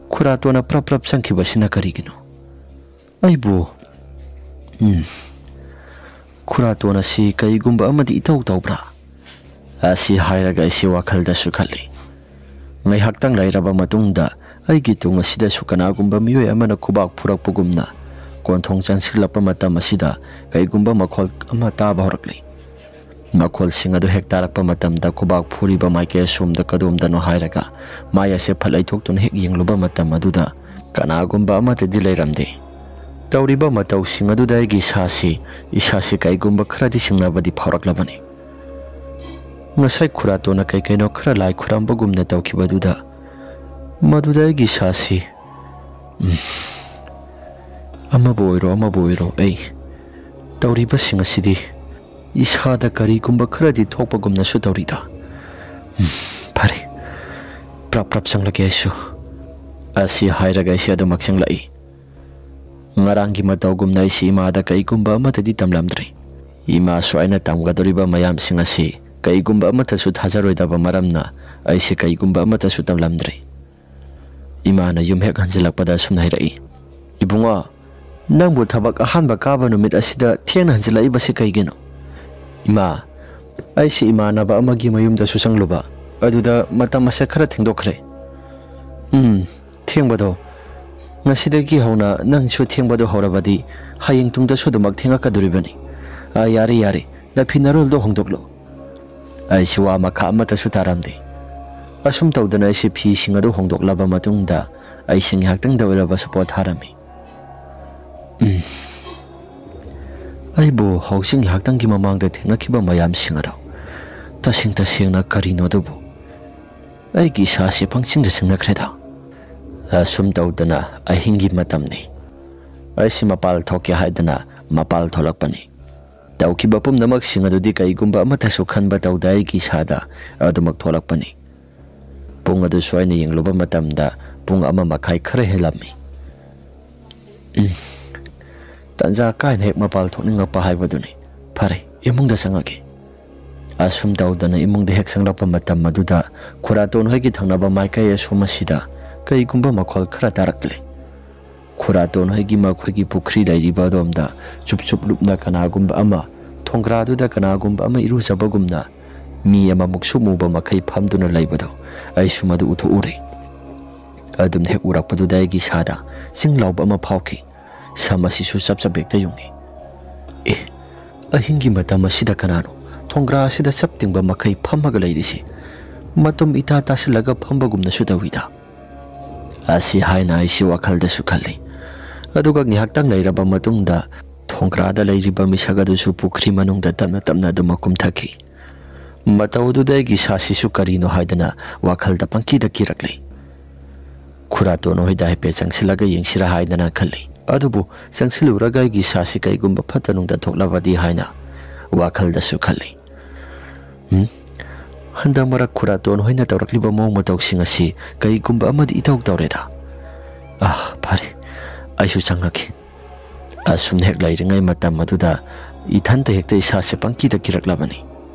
ꯈꯨꯔꯥꯇꯣꯟꯅ ꯄ꯭ꯔꯞ ꯄ꯭ꯔꯞ ꯆꯪꯈꯤꯕꯁꯤꯅ ꯀꯔꯤꯒꯤꯅꯣ? ꯑꯩꯕꯨ, ꯎꯝ, ꯈꯨꯔꯥꯇꯣꯟ ꯑꯁꯤ ꯀꯔꯤꯒꯨꯝꯕ ꯑꯃꯗꯤ ꯏꯇꯧ ꯇꯧꯕ꯭ꯔꯥ? ꯑꯁꯤ ꯍꯥꯏꯔꯒ ꯑꯩꯁꯤ ꯋꯥꯈꯜꯗꯁꯨ ꯈꯜꯂꯤ꯫ ꯉꯥꯏꯍꯥꯛꯇꯪ ꯂꯩꯔꯕ ꯃꯇꯨꯡꯗ ꯑꯩꯒꯤ ꯇꯨꯡ ꯑꯁꯤꯗꯁꯨ ꯀꯅꯥꯒꯨꯝꯕ ꯃꯤꯑꯣꯏ ꯑꯃꯅ ꯈꯨꯕꯥꯛ ꯐꯨꯔꯛꯄꯒꯨꯝꯅ ꯀꯣꯟꯊꯣꯡ ꯆꯪꯁꯤꯜꯂꯛꯄ ꯃꯇꯝ ꯑꯁꯤꯗ ꯀꯩꯒꯨꯝꯕ ꯃꯈꯣꯜ ꯑꯃ ꯇꯥꯕ ꯍꯧꯔꯛꯂꯤ꯫ ꯃꯈꯣꯜꯁꯤꯡ ꯑꯗꯨ ꯍꯦꯛ ꯇꯥꯔꯛꯄ ꯃꯇꯝꯗ ꯈꯨꯕꯥꯛ ꯐꯨꯔꯤꯕ ꯃꯥꯏꯀꯩ ꯑꯁꯣꯝꯗ ꯀꯗꯣꯝꯗꯅꯣ ꯍꯥꯏꯔꯒ ꯃꯥꯏ ꯑꯁꯦ ꯐꯠ ꯂꯩꯊꯣꯛꯇꯨꯅ ꯍꯦꯛ ꯌꯦꯡꯂꯨꯕ ꯃꯇꯝ ꯑꯗꯨꯗ ꯀꯅꯥꯒꯨꯝꯕ ꯑꯃꯠꯇꯗꯤ ꯂꯩꯔꯝꯗꯦ꯫ ꯇꯧꯔꯤꯕ ꯃꯇꯧꯁꯤꯡ ꯑꯗꯨꯗ ꯑꯩꯒꯤ ꯏꯁꯥꯁꯤ, ꯏꯁꯥꯁꯤ ꯀꯩꯒꯨꯝꯕ ꯈꯔꯗꯤ ꯆꯤꯡꯅꯕꯗꯤ ꯐꯥꯎꯔꯛꯂꯕꯅꯤ꯫ ꯉꯁꯥꯏ ꯈꯨꯔꯥꯇꯣꯟꯅ ꯀꯩ ꯀꯩꯅꯣ ꯈꯔ ꯂꯥꯏ ꯈꯨꯔꯝꯕꯒꯨꯝꯅ ꯇꯧꯈꯤꯕꯗꯨꯗ, ꯃꯗꯨꯗ ꯑꯩꯒꯤ ꯏꯁꯥꯁꯤ, ꯎꯝ, ꯑꯃꯕꯨ ꯑꯣꯏꯔꯣ, ꯑꯃꯕꯨ ꯑꯣꯏꯔꯣ, ꯑꯩ ꯇꯧꯔꯤꯕꯁꯤꯡ ꯑꯁꯤꯗꯤ ꯏꯁꯥꯗ ꯀꯔꯤꯒꯨꯝꯕ ꯈꯔꯗꯤ ꯊꯣꯛꯄꯒꯨꯝꯅꯁꯨ ꯇꯧꯔꯤꯗ꯫ ꯎꯝ, ꯐꯔꯦ, ꯄ꯭ꯔꯞ ꯄ꯭ꯔꯞ ꯆꯪꯂꯒꯦ ꯑꯩꯁꯨ꯫ ꯑꯁꯤ ꯍꯥꯏꯔꯒ ꯑꯩꯁꯦ ꯑꯗꯨꯃꯛ ꯆꯪꯂꯛꯏ꯫ ꯉꯔꯥꯡꯒꯤ ꯃꯇꯧꯒꯨꯝꯅ ꯑꯩꯁꯤ ꯏꯃꯥꯗ ꯀꯩꯒꯨꯝꯕ ꯑꯃꯠꯇꯗꯤ ꯇꯝꯂꯝꯗ꯭ꯔꯦ꯫ ꯏꯃꯥꯁꯨ ꯑꯩꯅ ꯇꯝꯒꯗꯧꯔꯤꯕ ꯃꯌꯥꯝꯁꯤꯡ ꯑꯁꯤ ꯀꯩꯒꯨꯝꯕ ꯑꯃꯠꯇꯁꯨ ꯊꯥꯖꯔꯣꯏꯗꯕ ꯃꯔꯝꯅ ꯑꯩꯁꯤ ꯀꯩꯒꯨꯝꯕ ꯑꯃꯠꯇꯁꯨ ꯇꯝꯂꯝꯗ꯭ꯔꯦ꯫ ꯏꯃꯥꯅ ꯌꯨꯝ ꯍꯦꯛ ꯍꯟꯖꯤꯜꯂꯛꯄꯗ ꯑꯁꯨꯝꯅ ꯍꯥꯏꯔꯛꯏ, "ꯏꯕꯨꯡꯉꯣ, ꯅꯪꯕꯨ ꯊꯕꯛ ꯑꯍꯥꯟꯕ ꯀꯥꯕ ꯅꯨꯃꯤꯠ ꯑꯁꯤꯗ ꯊꯦꯡꯅ ꯍꯟꯖꯤꯜꯂꯛꯏꯕꯁꯤ ꯀꯩꯒꯤꯅꯣ?" "ꯏꯃꯥ, ꯑꯩꯁꯤ ꯏꯃꯥꯟꯅꯕ ꯑꯃꯒꯤ ꯃꯌꯨꯝꯗꯁꯨ ꯆꯪꯂꯨꯕ, ꯑꯗꯨꯗ ꯃꯇꯝ ꯑꯁꯦ ꯈꯔ ꯊꯦꯡꯗꯣꯛꯈ꯭ꯔꯦ꯫ ꯎꯝ, ꯊꯦꯡꯕꯗꯣ꯫ ꯉꯁꯤꯗꯒꯤ ꯍꯧꯅ ꯅꯪꯁꯨ ꯊꯦꯡꯕꯗꯣ ꯍꯧꯔꯕꯗꯤ ꯍꯌꯦꯡ ꯇꯨꯡꯗꯁꯨ ꯑꯗꯨꯃꯛ ꯊꯦꯡꯉꯛꯀꯗꯣꯔꯤꯕꯅꯤ꯫ ꯑꯥ, ꯌꯥꯔꯦ, ꯌꯥꯔꯦ, ꯅꯐꯤ ꯅꯔꯣꯜꯗꯣ ꯍꯣꯡꯗꯣꯛꯂꯣ꯫ ꯑꯩꯁꯤ ꯋꯥ ꯃꯈꯥ ꯑꯃꯠꯇꯁꯨ ꯇꯥꯔꯝꯗꯦ꯫ ꯑꯁꯨꯝ ꯇꯧꯗꯅ ꯑꯩꯁꯤ ꯐꯤꯁꯤꯡ ꯑꯗꯨ ꯍꯣꯡꯗꯣꯛꯂꯕ ꯃꯇꯨꯡꯗ ꯑꯩꯁꯤ ꯉꯥꯏꯍꯥꯛꯇꯪꯗ ꯑꯣꯏꯔꯕꯁꯨ ꯄꯣꯊꯥꯔꯝꯃꯤ꯫ ꯎꯝ꯫ ꯑꯩꯕꯨ ꯍꯧꯖꯤꯛ ꯉꯥꯏꯍꯥꯛꯇꯪꯒꯤ ꯃꯃꯥꯡꯗ ꯊꯦꯡꯅꯈꯤꯕ ꯃꯌꯥꯝꯁꯤꯡ ꯑꯗꯣ ꯇꯁꯦꯡ ꯇꯁꯦꯡꯅ ꯀꯔꯤꯅꯣ ꯑꯗꯨꯕꯨ? ꯑꯩꯒꯤ ꯏꯁꯥꯁꯤ ꯄꯪꯆꯤꯡꯗ ꯆꯤꯡꯅꯈ꯭ꯔꯦꯗ꯫ ꯑꯁꯨꯝ ꯇꯧꯗꯅ ꯑꯍꯤꯡꯒꯤ ꯃꯇꯝꯅꯤ꯫ ꯑꯩꯁꯤ ꯃꯄꯥꯜ ꯊꯣꯛꯀꯦ ꯍꯥꯏꯗꯅ ꯃꯄꯥꯜ ꯊꯣꯛꯂꯛꯄꯅꯤ꯫ ꯇꯧꯈꯤꯕ ꯄꯨꯝꯅꯃꯛꯁꯤꯡ ꯑꯗꯨꯗꯤ ꯀꯩꯒꯨꯝꯕ ꯑꯃꯠꯇꯁꯨ ꯈꯟꯕ ꯇꯧꯗ ꯑꯩꯒꯤ ꯏꯁꯥꯗ ꯑꯗꯨꯃꯛ ꯊꯣꯛꯂꯛꯄꯅꯤ꯫ ꯄꯨꯡ ꯑꯗꯨꯁꯨ ꯑꯩꯅ ꯌꯦꯡꯂꯨꯕ ꯃꯇꯝꯗ ꯄꯨꯡ ꯑꯃ ꯃꯈꯥꯏ ꯈꯔ ꯍꯦꯜꯂꯝꯃꯤ꯫ ꯎꯝ꯫ ꯇꯟꯖꯥ ꯀꯥꯏꯅ ꯍꯦꯛ ꯃꯄꯥꯜ ꯊꯣꯛꯅꯤꯡꯉꯛꯄ ꯍꯥꯏꯕꯗꯨꯅꯤ꯫ ꯐꯔꯦ, ꯏꯃꯨꯡꯗ ꯆꯪꯉꯒꯦ꯫ ꯑꯁꯨꯝ ꯇꯧꯗꯅ ꯏꯃꯨꯡꯗ ꯍꯦꯛ ꯆꯪꯂꯛꯄ ꯃꯇꯝ ꯑꯗꯨꯗ ꯈꯨꯔꯥꯇꯣꯟ ꯍꯣꯏꯒꯤ ꯊꯪꯅꯕ ꯃꯥꯏꯀꯩ ꯑꯁꯣꯝ ꯑꯁꯤꯗ ꯀꯩꯒꯨꯝꯕ ꯃꯈꯣꯜ ꯈꯔ ꯇꯥꯔꯛꯂꯦ꯫ ꯈꯨꯔꯥꯇꯣꯟ ꯍꯣꯏꯒꯤ ꯃꯈꯣꯏꯒꯤ ꯄꯨꯈ꯭ꯔꯤ ꯂꯩꯔꯤꯕ ꯑꯗꯣꯝꯗ ꯆꯨꯞ ꯆꯨꯞ ꯂꯨꯞꯅ ꯀꯅꯥꯒꯨꯝꯕ ꯑꯃ, ꯊꯣꯡꯒ꯭ꯔꯥꯗꯨꯗ ꯀꯅꯥꯒꯨꯝꯕ ꯑꯃ ꯏꯔꯨꯖꯕꯒꯨꯝꯅ ꯃꯤ ꯑꯃꯃꯨꯛꯁꯨ ꯃꯨꯕ ꯃꯈꯩ ꯐꯝꯗꯨꯅ ꯂꯩꯕꯗꯣ ꯑꯩꯁꯨ ꯃꯗꯨ ꯎꯊꯣꯛꯎꯔꯦ꯫ ꯑꯗꯨꯝ ꯍꯦꯛ ꯎꯔꯛꯄꯗꯨꯗ ꯑꯩꯒꯤ ꯏꯁꯥꯗ ꯆꯤꯡ ꯂꯥꯎꯕ ꯑꯃ ꯐꯥꯎꯈꯤ꯫ ꯁꯝ ꯑꯁꯤꯁꯨ ꯆꯞ ꯆꯞ ꯍꯦꯛꯇ ꯌꯨꯡꯉꯤ꯫ ꯑꯦ, ꯑꯍꯤꯡꯒꯤ ꯃꯇꯝ ꯑꯁꯤꯗ ꯀꯅꯥꯅꯣ ꯊꯣꯡꯒ꯭ꯔꯥ ꯑꯁꯤꯗ ꯆꯞ ꯇꯤꯡꯕ ꯃꯈꯩ ꯐꯝꯃꯒ ꯂꯩꯔꯤꯁꯤ? ꯃꯇꯨꯝ ꯏꯇꯥ ꯇꯥꯁꯤꯜꯂꯒ ꯐꯝꯕꯒꯨꯝꯅꯁꯨ ꯇꯧꯏꯗ꯫ ꯑꯁꯤ ꯍꯥꯏꯅ ꯑꯩꯁꯤ ꯋꯥꯈꯜꯗꯁꯨ ꯈꯜꯂꯤ꯫ ꯑꯗꯨꯒ ꯉꯥꯏꯍꯥꯛꯇꯪ ꯂꯩꯔꯕ ꯃꯇꯨꯡꯗ ꯊꯣꯡꯒ꯭ꯔꯥꯗ ꯂꯩꯔꯤꯕ ꯃꯤꯁꯛ ꯑꯗꯨꯁꯨ ꯄꯨꯈ꯭ꯔꯤ ꯃꯅꯨꯡꯗ ꯇꯞꯅ ꯇꯞꯅ ꯑꯗꯨꯃꯛ ꯀꯨꯝꯊꯈꯤ꯫ ꯃꯇꯧ ꯑꯗꯨꯗ ꯑꯩꯒꯤ ꯏꯁꯥꯁꯤꯁꯨ ꯀꯔꯤꯅꯣ ꯍꯥꯏꯗꯅ ꯋꯥꯈꯜꯗ ꯄꯪꯀꯤꯗ ꯀꯤꯔꯛꯂꯤ꯫ ꯈꯨꯔꯥꯇꯣꯟ ꯍꯣꯏꯗ ꯍꯥꯏꯐꯦꯠ ꯆꯪꯁꯤꯜꯂꯒ ꯌꯦꯡꯁꯤꯔꯥ ꯍꯥꯏꯗꯅ ꯈꯜꯂꯤ꯫ ꯑꯗꯨꯕꯨ ꯆꯪꯁꯤꯜꯂꯨꯔꯒ ꯑꯩꯒꯤ ꯏꯁꯥꯁꯤ ꯀꯩꯒꯨꯝꯕ ꯐꯠꯇ ꯅꯨꯡꯗ ꯊꯣꯛꯂꯕꯗꯤ ꯍꯥꯏꯅ ꯋꯥꯈꯜꯗꯁꯨ ꯈꯜꯂꯤ꯫ ꯎꯝ? ꯍꯟꯗꯛ ꯃꯔꯛ ꯈꯨꯔꯥꯇꯣꯟ ꯍꯣꯏꯅ ꯇꯧꯔꯛꯂꯤꯕ ꯃꯑꯣꯡ ꯃꯇꯧꯁꯤꯡ ꯑꯁꯤ ꯀꯩꯒꯨꯝꯕ ꯑꯃꯗꯤ ꯏꯇꯧ ꯇꯧꯔꯦꯗ꯫ ꯑꯥ, ꯐꯔꯦ, ꯑꯩꯁꯨ ꯆꯪꯉꯛꯈꯤ꯫ ꯑꯁꯨꯝ ꯍꯦꯛ ꯂꯩꯔꯤꯉꯩ ꯃꯇꯝ ꯑꯗꯨꯗ ꯏꯊꯟꯇ ꯍꯦꯛꯇ ꯏꯁꯥꯁꯦ ꯄꯪꯀꯤꯗ ꯀꯤꯔꯛꯂꯕꯅꯤ꯫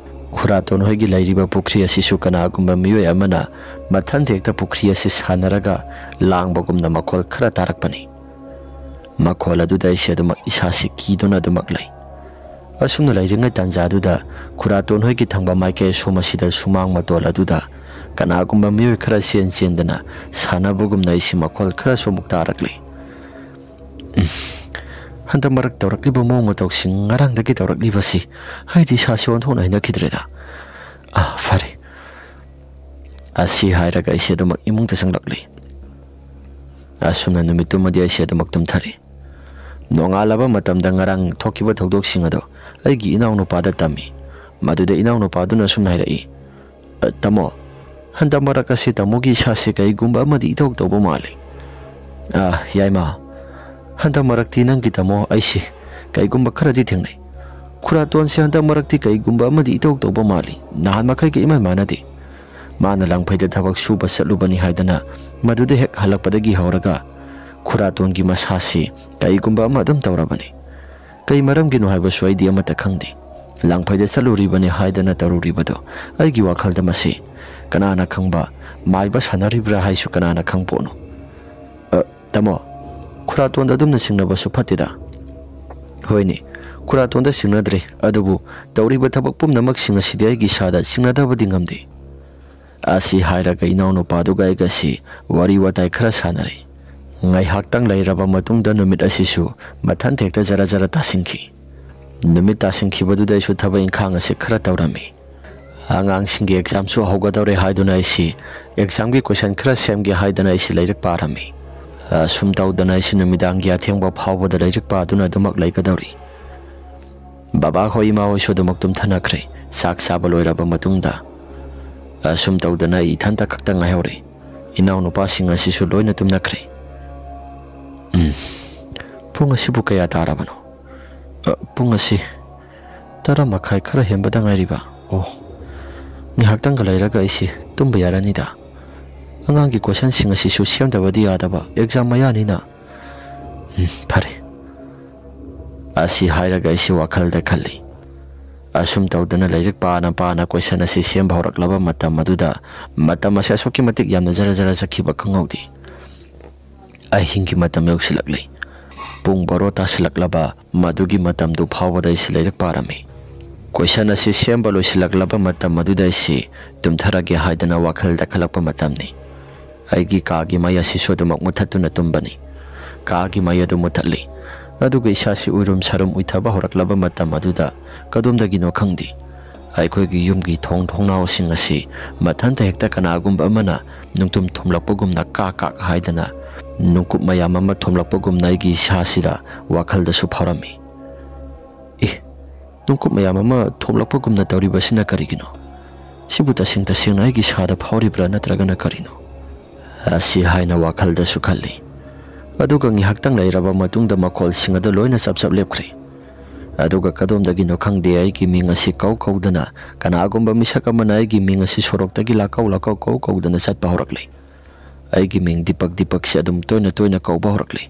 ꯈꯨꯔꯥꯇꯣꯟ ꯍꯣꯏꯒꯤ ꯂꯩꯔꯤꯕ ꯄꯨꯈ꯭ꯔꯤ ꯑꯁꯤꯁꯨ ꯀꯅꯥꯒꯨꯝꯕ ꯃꯤꯑꯣꯏ ꯑꯃꯅ ꯃꯊꯟꯇ ꯍꯦꯛꯇ ꯄꯨꯈ꯭ꯔꯤ ꯑꯁꯤ ꯁꯥꯟꯅꯔꯒ ꯂꯥꯡꯕꯒꯨꯝꯅ ꯃꯈꯣꯜ ꯈꯔ ꯇꯥꯔꯛꯄꯅꯤ꯫ ꯃꯈꯣꯜ ꯑꯗꯨꯗ ꯑꯩꯁꯦ ꯑꯗꯨꯃꯛ ꯏꯁꯥꯁꯤ ꯀꯤꯗꯨꯅ ꯑꯗꯨꯃꯛ ꯂꯩ꯫ ꯑꯁꯨꯝꯅ ꯂꯩꯔꯤꯉꯩ ꯇꯥꯟꯖꯥꯗꯨꯗ ꯈꯨꯔꯥꯇꯣꯟ ꯍꯣꯏꯒꯤ ꯊꯪꯕ ꯃꯥꯏꯀꯩ ꯑꯁꯣꯝ ꯑꯁꯤꯗ ꯁꯨꯃꯥꯡ ꯃꯇꯣꯜ ꯑꯗꯨꯗ ꯀꯅꯥꯒꯨꯝꯕ ꯃꯤꯑꯣꯏ ꯈꯔ ꯆꯦꯟ ꯆꯦꯟꯗꯅ ꯁꯥꯟꯅꯕꯒꯨꯝꯅ ꯑꯩꯁꯤ ꯃꯈꯣꯜ ꯈꯔꯁꯨ ꯑꯃꯨꯛ ꯇꯥꯔꯛꯂꯤ꯫ ꯎꯝ, ꯍꯟꯗꯛ ꯃꯔꯛ ꯇꯧꯔꯛꯂꯤꯕ ꯃꯑꯣꯡ ꯃꯇꯧꯁꯤꯡ, ꯉꯔꯥꯡꯗꯒꯤ ꯇꯧꯔꯛꯂꯤꯕꯁꯤ, ꯑꯩꯗꯤ ꯏꯁꯥꯁꯤ ꯑꯣꯟꯊꯣꯛꯅ ꯍꯩꯅꯈꯤꯗ꯭ꯔꯦꯗ꯫ ꯑꯥ, ꯐꯔꯦ꯫ ꯑꯁꯤ ꯍꯥꯏꯔꯒ ꯑꯩꯁꯦ ꯑꯗꯨꯃꯛ ꯏꯃꯨꯡꯗ ꯆꯪꯂꯛꯂꯤ꯫ ꯑꯁꯨꯝꯅ ꯅꯨꯃꯤꯠꯇꯨꯃꯗꯤ ꯑꯩꯁꯦ ꯑꯗꯨꯃꯛ ꯇꯨꯝꯊꯔꯤ꯫ ꯅꯣꯡꯉꯥꯜꯂꯕ ꯃꯇꯝꯗ ꯉꯔꯥꯡ ꯊꯣꯛꯈꯤꯕ ꯊꯧꯗꯣꯛꯁꯤꯡ ꯑꯗꯣ ꯑꯩꯒꯤ ꯏꯅꯥꯎꯅꯨꯄꯥꯗ ꯇꯝꯃꯤ꯫ ꯃꯗꯨꯗ ꯏꯅꯥꯎꯅꯨꯄꯥꯗꯨꯅ ꯑꯁꯨꯝꯅ ꯍꯥꯏꯔꯛꯏ, "ꯑ, ꯇꯥꯃꯣ, ꯍꯟꯗꯛ ꯃꯔꯛ ꯑꯁꯤ ꯇꯥꯃꯣꯒꯤ ꯏꯁꯥꯁꯦ ꯀꯩꯒꯨꯝꯕ ꯑꯃꯗꯤ ꯏꯇꯧ ꯇꯧꯕ ꯃꯥꯜꯂꯤ꯫" "ꯑ, ꯌꯥꯏꯃ, ꯍꯟꯗꯛ ꯃꯔꯛꯇꯤ ꯅꯪꯒꯤ ꯇꯥꯃꯣ ꯑꯩꯁꯤ ꯀꯩꯒꯨꯝꯕ ꯈꯔꯗꯤ ꯊꯦꯡꯅꯩ꯫ ꯈꯨꯔꯥꯇꯣꯟꯁꯦ ꯍꯟꯗꯛ ꯃꯔꯛꯇꯤ ꯀꯩꯒꯨꯝꯕ ꯑꯃꯗꯤ ꯏꯇꯧ ꯇꯧꯕ ꯃꯥꯜꯂꯤ꯫ ꯅꯍꯥꯟ ꯃꯈꯩꯒ ꯏꯃꯥꯟ ꯃꯥꯟꯅꯗꯦ꯫ ꯃꯥꯅ ꯂꯪꯐꯩꯗ ꯊꯕꯛ ꯁꯨꯕ ꯆꯠꯂꯨꯕꯅꯤ ꯍꯥꯏꯗꯅ ꯃꯗꯨꯗ ꯍꯦꯛ ꯍꯜꯂꯛꯄꯗꯒꯤ ꯍꯧꯔꯒ ꯈꯨꯔꯥꯇꯣꯟꯒꯤ ꯃꯁꯥꯁꯤ ꯀꯩꯒꯨꯝꯕ ꯑꯃ ꯑꯗꯨꯝ ꯇꯧꯔꯕꯅꯤ꯫ ꯀꯩ ꯃꯔꯝꯒꯤꯅꯣ ꯍꯥꯏꯕꯁꯨ ꯑꯩꯗꯤ ꯑꯃꯠꯇ ꯈꯪꯗꯦ꯫ ꯂꯪꯐꯩꯗ ꯆꯠꯂꯨꯔꯤꯕꯅꯤ ꯍꯥꯏꯗꯅ ꯇꯧꯔꯨꯔꯤꯕꯗꯣ ꯑꯩꯒꯤ ꯋꯥꯈꯜꯗ ꯃꯁꯤ ꯀꯅꯥꯅ ꯈꯪꯕ ꯃꯥꯏꯕ ꯁꯥꯟꯅꯔꯤꯕ꯭ꯔꯥ ꯍꯥꯏꯁꯨ ꯀꯅꯥꯅ ꯈꯪꯄꯣꯠꯅꯣ꯫ ꯑ, ꯇꯥꯃꯣ, ꯈꯨꯔꯥꯇꯣꯟꯗ ꯑꯗꯨꯝꯅ ꯆꯤꯡꯅꯕꯁꯨ ꯐꯠꯇꯦꯗ꯫" "ꯍꯣꯏꯅꯦ, ꯈꯨꯔꯥꯇꯣꯟꯗ ꯆꯤꯡꯅꯗ꯭ꯔꯦ, ꯑꯗꯨꯕꯨ ꯇꯧꯔꯤꯕ ꯊꯕꯛ ꯄꯨꯝꯅꯃꯛꯁꯤꯡ ꯑꯁꯤꯗꯤ ꯑꯩꯒꯤ ꯏꯁꯥꯗ ꯆꯤꯡꯅꯗꯕꯗꯤ ꯉꯝꯗꯦ꯫" ꯑꯁꯤ ꯍꯥꯏꯔꯒ ꯏꯅꯥꯎꯅꯨꯄꯥꯗꯨꯒ ꯑꯩꯒꯁꯤ ꯋꯥꯔꯤ ꯋꯥꯇꯥꯏ ꯈꯔ ꯁꯥꯟꯅꯔꯦ꯫ ꯉꯥꯏꯍꯥꯛꯇꯪ ꯂꯩꯔꯕ ꯃꯇꯨꯡꯗ ꯅꯨꯃꯤꯠ ꯑꯁꯤꯁꯨ ꯃꯊꯟꯇ ꯍꯦꯛꯇ ꯖꯔ ꯖꯔ ꯇꯥꯁꯤꯟꯈꯤ꯫ ꯅꯨꯃꯤꯠ ꯇꯥꯁꯤꯟꯈꯤꯕꯗꯨꯗ ꯑꯩꯁꯨ ꯊꯕꯛ ꯏꯪꯈꯥꯡ ꯑꯁꯤ ꯈꯔ ꯇꯧꯔꯝꯃꯤ꯫ ꯑꯉꯥꯡꯁꯤꯡꯒꯤ ꯑꯦꯛꯖꯥꯝꯁꯨ ꯍꯧꯒꯗꯧꯔꯦ ꯍꯥꯏꯗꯨꯅ ꯑꯩꯁꯤ ꯑꯦꯛꯖꯥꯝꯒꯤ ꯀꯣꯏꯁꯟ ꯈꯔ ꯁꯦꯝꯒꯦ ꯍꯥꯏꯗꯅ ꯑꯩꯁꯤ ꯂꯥꯏꯔꯤꯛ ꯄꯥꯔꯝꯃꯤ꯫ ꯑꯁꯨꯝ ꯇꯧꯗꯅ ꯑꯩꯁꯤ ꯅꯨꯃꯤꯗꯥꯡꯒꯤ ꯑꯊꯦꯡꯕ ꯐꯥꯎꯕꯗ ꯂꯥꯏꯔꯤꯛ ꯄꯥꯗꯨꯅ ꯑꯗꯨꯃꯛ ꯂꯩꯒꯗꯧꯔꯤ꯫ ꯕꯕꯥ ꯍꯣꯏ, ꯏꯃꯥ ꯍꯣꯏꯁꯨ ꯑꯗꯨꯃꯛ ꯇꯨꯝꯊꯅꯈ꯭ꯔꯦ꯫ ꯆꯥꯛ ꯆꯥꯕ ꯂꯣꯏꯔꯕ ꯃꯇꯨꯡꯗ ꯑꯁꯨꯝ ꯇꯧꯗꯅ ꯑꯩ ꯏꯊꯟꯇ ꯈꯛꯇ ꯉꯥꯏꯍꯧꯔꯦ꯫ ꯏꯅꯥꯎꯅꯨꯄꯥꯁꯤꯡ ꯑꯁꯤꯁꯨ ꯂꯣꯏꯅ ꯇꯨꯝꯅꯈ꯭ꯔꯦ꯫ ꯎꯝ, ꯄꯨꯡ ꯑꯁꯤꯕꯨ ꯀꯌꯥ ꯇꯥꯔꯕꯅꯣ? ꯑ, ꯄꯨꯡ ꯑꯁꯤ ꯇꯔꯥ ꯃꯈꯥꯏ ꯈꯔ ꯍꯦꯟꯕꯗ ꯉꯥꯏꯔꯤꯕ꯫ ꯑꯣ, ꯉꯥꯏꯍꯥꯛꯇꯪꯒ ꯂꯩꯔꯒ ꯑꯩꯁꯤ ꯇꯨꯝꯕ ꯌꯥꯔꯅꯤꯗ꯫ ꯑꯉꯥꯡꯒꯤ ꯀꯣꯏꯁꯟꯁꯤꯡ ꯑꯁꯤꯁꯨ ꯁꯦꯝꯗꯕꯗꯤ ꯌꯥꯗꯕ, ꯑꯦꯛꯖꯥꯝ ꯃꯌꯥꯅꯤꯅ꯫ ꯎꯝ, ꯐꯔꯦ꯫ ꯑꯁꯤ ꯍꯥꯏꯔꯒ ꯑꯩꯁꯤ ꯋꯥꯈꯜꯗ ꯈꯜꯂꯤ꯫ ꯑꯁꯨꯝ ꯇꯧꯗꯅ ꯂꯥꯏꯔꯤꯛ ꯄꯥꯅ ꯄꯥꯅ ꯀꯣꯏꯁꯟ ꯑꯁꯤ ꯁꯦꯝꯕ ꯍꯧꯔꯛꯂꯕ ꯃꯇꯝ ꯑꯗꯨꯗ ꯃꯇꯝ ꯑꯁꯤ ꯑꯁꯨꯛꯀꯤ ꯃꯇꯤꯛ ꯌꯥꯝꯅ ꯖꯔ ꯖꯔ ꯆꯠꯈꯤꯕ ꯈꯪꯍꯧꯗꯦ꯫ ꯑꯍꯤꯡꯒꯤ ꯃꯇꯝ ꯌꯧꯁꯤꯜꯂꯛꯂꯦ꯫ ꯄꯨꯡ ꯕꯥꯔꯣ ꯇꯥꯁꯤꯜꯂꯛꯂꯕ ꯃꯗꯨꯒꯤ ꯃꯇꯝꯗꯨ ꯐꯥꯎꯕꯗ ꯑꯩꯁꯤ ꯂꯥꯏꯔꯤꯛ ꯄꯥꯔꯝꯃꯤ꯫ ꯀꯣꯏꯁꯟ ꯑꯁꯤ ꯁꯦꯝꯕ ꯂꯣꯏꯁꯤꯜꯂꯛꯂꯕ ꯃꯇꯝ ꯑꯗꯨꯗ ꯑꯩꯁꯤ ꯇꯨꯝꯊꯔꯒꯦ ꯍꯥꯏꯗꯅ ꯋꯥꯈꯜꯗ ꯈꯜꯂꯛꯄ ꯃꯇꯝꯅꯤ꯫ ꯑꯩꯒꯤ ꯀꯥꯒꯤ ꯃꯩ ꯑꯁꯤꯁꯨ ꯑꯗꯨꯃꯛ ꯃꯨꯠꯊꯠꯇꯨꯅ ꯇꯨꯝꯕꯅꯤ꯫ ꯀꯥꯒꯤ ꯃꯩ ꯑꯗꯨ ꯃꯨꯠꯊꯠꯂꯤ꯫ ꯑꯗꯨꯒ ꯏꯁꯥꯁꯤ ꯎꯏꯔꯨꯝ ꯁꯥꯔꯨꯝ ꯎꯏꯊꯕ ꯍꯧꯔꯛꯂꯕ ꯃꯇꯝ ꯑꯗꯨꯗ ꯀꯗꯣꯝꯗꯒꯤꯅꯣ ꯈꯪꯗꯦ, ꯑꯩꯈꯣꯏꯒꯤ ꯌꯨꯝꯒꯤ ꯊꯣꯡ ꯊꯣꯡꯅꯥꯎꯁꯤꯡ ꯑꯁꯤ ꯃꯊꯟꯇ ꯍꯦꯛꯇ ꯀꯅꯥꯒꯨꯝꯕ ꯑꯃꯅ ꯅꯨꯡꯇꯨꯝ ꯊꯣꯝꯂꯛꯄꯒꯨꯝꯅ ꯀꯥꯛ ꯀꯥꯛ ꯍꯥꯏꯗꯅ ꯅꯨꯡꯀꯨꯞ ꯃꯌꯥꯝ ꯑꯃ ꯊꯣꯝꯂꯛꯄꯒꯨꯝꯅ ꯑꯩꯒꯤ ꯏꯁꯥꯁꯤꯗ ꯋꯥꯈꯜꯗꯁꯨ ꯐꯥꯎꯔꯝꯃꯤ꯫ "ꯑꯦ, ꯅꯨꯡꯀꯨꯞ ꯃꯌꯥꯝ ꯑꯃ ꯊꯣꯝꯂꯛꯄꯒꯨꯝꯅ ꯇꯧꯔꯤꯕꯁꯤꯅ ꯀꯔꯤꯒꯤꯅꯣ? ꯁꯤꯕꯨ ꯇꯁꯦꯡ ꯇꯁꯦꯡꯅ ꯑꯩꯒꯤ ꯏꯁꯥꯗ ꯐꯥꯎꯔꯤꯕ꯭ꯔꯥ ꯅꯠꯇ꯭ꯔꯒꯅ ꯀꯔꯤꯅꯣ?" ꯑꯁꯤ ꯍꯥꯏꯅ ꯋꯥꯈꯜꯗꯁꯨ ꯈꯜꯂꯤ꯫ ꯑꯗꯨꯒ ꯉꯥꯏꯍꯥꯛꯇꯪ ꯂꯩꯔꯕ ꯃꯇꯨꯡꯗ ꯃꯈꯣꯜꯁꯤꯡ ꯑꯗꯨ ꯂꯣꯏꯅ ꯆꯞ ꯆꯞ ꯂꯦꯞꯈ꯭ꯔꯦ꯫ ꯑꯗꯨꯒ ꯀꯗꯣꯝꯗꯒꯤꯅꯣ ꯈꯪꯗꯦ, ꯑꯩꯒꯤ ꯃꯤꯡ ꯑꯁꯤ ꯀꯧ ꯀꯧꯗꯅ, ꯀꯅꯥꯒꯨꯝꯕ ꯃꯤꯁꯛ ꯑꯃꯅ ꯑꯩꯒꯤ ꯃꯤꯡ ꯑꯁꯤ ꯁꯣꯔꯣꯛꯇꯒꯤ ꯂꯥꯛꯀꯧ ꯂꯥꯛꯀꯧ ꯀꯧ ꯀꯧꯗꯅ ꯆꯠꯄ ꯍꯧꯔꯛꯂꯦ꯫ ꯑꯩꯒꯤ ꯃꯤꯡ ꯗꯤꯄꯛ ꯗꯤꯄꯛꯁꯦ ꯑꯗꯨꯝ ꯇꯣꯏꯅ ꯇꯣꯏꯅ ꯀꯧꯕ ꯍꯧꯔꯛꯂꯦ꯫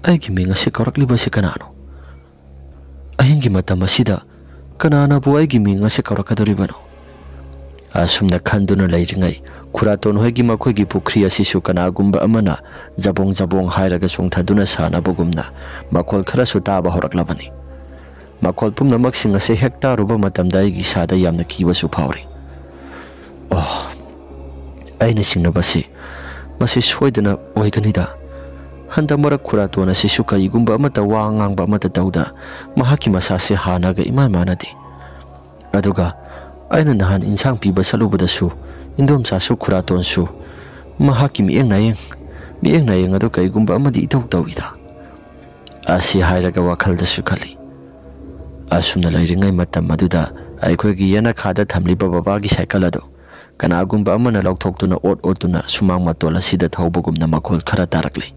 ꯑꯩꯒꯤ ꯃꯤꯡ ꯑꯁꯤ ꯀꯧꯔꯛꯂꯤꯕꯁꯤ ꯀꯅꯥꯅꯣ? ꯑꯍꯤꯡꯒꯤ ꯃꯇꯝ ꯑꯁꯤꯗ ꯀꯅꯥꯅꯕꯨ ꯑꯩꯒꯤ ꯃꯤꯡ ꯑꯁꯤ ꯀꯧꯔꯛꯀꯗꯧꯔꯤꯕꯅꯣ? ꯑꯁꯨꯝꯅ ꯈꯟꯗꯨꯅ ꯂꯩꯔꯤꯉꯩ, ꯈꯨꯔꯥꯇꯣꯟ ꯍꯣꯏꯒꯤ ꯃꯈꯣꯏꯒꯤ ꯄꯨꯈ꯭ꯔꯤ ꯑꯁꯤꯁꯨ ꯀꯅꯥꯒꯨꯝꯕ ꯑꯃꯅ ꯖꯕꯣꯡ ꯖꯕꯣꯡ ꯍꯥꯏꯔꯒ ꯆꯣꯡꯊꯗꯨꯅ ꯁꯥꯟꯅꯕꯒꯨꯝꯅ ꯃꯈꯣꯜ ꯈꯔꯁꯨ ꯇꯥꯕ ꯍꯧꯔꯛꯂꯕꯅꯤ꯫ ꯃꯈꯣꯜ ꯄꯨꯝꯅꯃꯛꯁꯤꯡ ꯑꯁꯤ ꯍꯦꯛ ꯇꯥꯔꯨꯕ ꯃꯇꯝꯗ ꯑꯩꯒꯤ ꯏꯁꯥꯗ ꯌꯥꯝꯅ ꯀꯤꯕꯁꯨ ꯐꯥꯎꯔꯤ꯫ "ꯑꯣ, ꯑꯩꯅ ꯆꯤꯡꯅꯕꯁꯤ ꯃꯁꯤ ꯁꯣꯏꯗꯅ ꯑꯣꯏꯒꯅꯤꯗ꯫ ꯍꯟꯗꯛ ꯃꯔꯛ ꯈꯨꯔꯥꯇꯣꯟ ꯑꯁꯤꯁꯨ ꯀꯔꯤꯒꯨꯝꯕ ꯑꯃꯠꯇ ꯋꯥ ꯉꯥꯡꯕ ꯑꯃꯠꯇ ꯇꯧꯗ, ꯃꯍꯥꯛꯀꯤ ꯃꯁꯥꯁꯦ ꯍꯥꯟꯅꯒ ꯏꯃꯥꯟ ꯃꯥꯟꯅꯗꯦ꯫ ꯑꯗꯨꯒ ꯑꯩꯅ ꯅꯍꯥꯟ ꯏꯟꯁꯥꯡ ꯄꯤꯕ ꯆꯠꯂꯨꯕꯗꯁꯨ ꯏꯟꯗꯣꯝꯆꯥꯁꯨ ꯈꯨꯔꯥꯇꯣꯟꯁꯨ ꯃꯍꯥꯛꯀꯤ ꯃꯤꯠꯌꯦꯡ ꯅꯥꯌꯦꯡ, ꯃꯤꯠꯌꯦꯡ ꯅꯥꯌꯦꯡ ꯑꯗꯨ ꯀꯔꯤꯒꯨꯝꯕ ꯑꯃꯗꯤ ꯏꯇꯧ ꯇꯧꯏꯗ"꯫ ꯑꯁꯤ ꯍꯥꯏꯔꯒ ꯋꯥꯈꯜꯗꯁꯨ ꯈꯜꯂꯤ꯫ ꯑꯁꯨꯝꯅ ꯂꯩꯔꯤꯉꯩ ꯃꯇꯝ ꯑꯗꯨꯗ ꯑꯩꯈꯣꯏꯒꯤ ꯌꯦꯅꯈꯥꯗ ꯊꯝꯂꯤꯕ ꯕꯕꯥꯒꯤ ꯁꯥꯏꯀꯜ ꯑꯗꯨ ꯀꯅꯥꯒꯨꯝꯕ ꯑꯃꯅ ꯂꯧꯊꯣꯛꯇꯨꯅ ꯑꯣꯠ ꯑꯣꯠꯇꯨꯅ ꯁꯨꯃꯥꯡ ꯃꯇꯣꯜ ꯑꯁꯤꯗ ꯊꯧꯕꯒꯨꯝꯅ ꯃꯈꯣꯜ ꯈꯔ ꯇꯥꯔꯛꯂꯤ꯫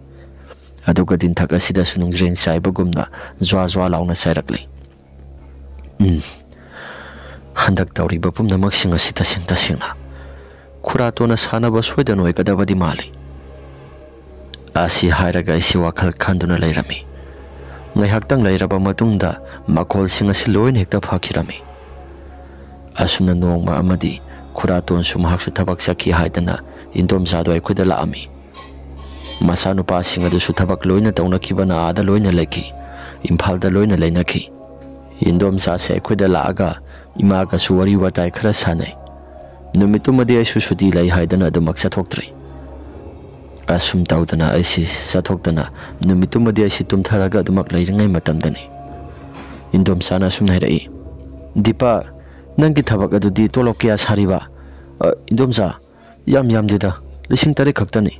ꯑꯗꯨꯒ ꯇꯤꯟꯊꯛ ꯑꯁꯤꯗꯁꯨ ꯅꯨꯡꯖ꯭ꯔꯦꯡ ꯆꯥꯏꯕꯒꯨꯝꯅ ꯖ꯭ꯋꯥ ꯖ꯭ꯋꯥ ꯂꯥꯎꯅ ꯆꯥꯏꯔꯛꯂꯤ꯫ "ꯎꯝ, ꯍꯟꯗꯛ ꯇꯧꯔꯤꯕ ꯄꯨꯝꯅꯃꯛꯁꯤꯡ ꯑꯁꯤ ꯇꯁꯦꯡ ꯇꯁꯦꯡꯅ ꯈꯨꯔꯥꯇꯣꯟꯅ ꯁꯥꯟꯅꯕ ꯁꯣꯏꯗꯅ ꯑꯣꯏꯒꯗꯕꯗꯤ ꯃꯥꯜꯂꯤ"꯫ ꯑꯁꯤ ꯍꯥꯏꯔꯒ ꯑꯩꯁꯤ ꯋꯥꯈꯜ ꯈꯟꯗꯨꯅ ꯂꯩꯔꯝꯃꯤ꯫ ꯉꯥꯏꯍꯥꯛꯇꯪ ꯂꯩꯔꯕ ꯃꯇꯨꯡꯗ ꯃꯈꯣꯜꯁꯤꯡ ꯑꯁꯤ ꯂꯣꯏꯅ ꯍꯦꯛꯇ ꯐꯈꯤꯔꯝꯃꯤ꯫ ꯑꯁꯨꯝꯅ ꯅꯣꯡꯃ ꯑꯃꯗꯤ ꯈꯨꯔꯥꯇꯣꯟꯁꯨ ꯃꯍꯥꯛꯁꯨ ꯊꯕꯛ ꯆꯠꯈꯤ ꯍꯥꯏꯗꯅ ꯏꯟꯗꯣꯝꯆꯥꯗꯣ ꯑꯩꯈꯣꯏꯗ ꯂꯥꯛꯑꯝꯃꯤ꯫ ꯃꯆꯥꯅꯨꯄꯥꯁꯤꯡ ꯑꯗꯨꯁꯨ ꯊꯕꯛ ꯂꯣꯏꯅ ꯇꯧꯅꯈꯤꯕꯅ ꯑꯥꯗ ꯂꯣꯏꯅ ꯂꯩꯈꯤ, ꯏꯝꯐꯥꯜꯗ ꯂꯣꯏꯅ ꯂꯩꯅꯈꯤ꯫ ꯏꯟꯗꯣꯝꯆꯥꯁꯦ ꯑꯩꯈꯣꯏꯗ ꯂꯥꯛꯑꯒ ꯏꯃꯥꯒꯁꯨ ꯋꯥꯔꯤ ꯋꯥꯇꯥꯏ ꯈꯔ ꯁꯥꯟꯅꯩ꯫ ꯅꯨꯃꯤꯠꯇꯨꯃꯗꯤ ꯑꯩꯁꯨ ꯁꯨꯇꯤ ꯂꯩ ꯍꯥꯏꯗꯅ ꯑꯗꯨꯃꯛ ꯆꯠꯊꯣꯛꯇ꯭ꯔꯦ꯫ ꯑꯁꯨꯝ ꯇꯧꯗꯅ ꯑꯩꯁꯤ ꯆꯠꯊꯣꯛꯇꯅ ꯅꯨꯃꯤꯠꯇꯨꯃꯗꯤ ꯑꯩꯁꯤ ꯇꯨꯝꯊꯔꯒ ꯑꯗꯨꯃꯛ ꯂꯩꯔꯤꯉꯩ ꯃꯇꯝꯗꯅꯤ ꯏꯟꯗꯣꯝꯆꯥꯅ ꯑꯁꯨꯝꯅ ꯍꯥꯏꯔꯛꯏ, "ꯗꯤꯄꯛ, ꯅꯪꯒꯤ ꯊꯕꯛ ꯑꯗꯨꯗꯤ ꯇꯣꯂꯣꯞ ꯀꯌꯥ ꯁꯥꯔꯤꯕ?" "ꯑ, ꯏꯟꯗꯣꯝꯆꯥ, ꯌꯥꯝ ꯌꯥꯝꯗꯦꯗ, ꯂꯤꯁꯤꯡ ꯇꯔꯦꯠ ꯈꯛꯇꯅꯤ꯫"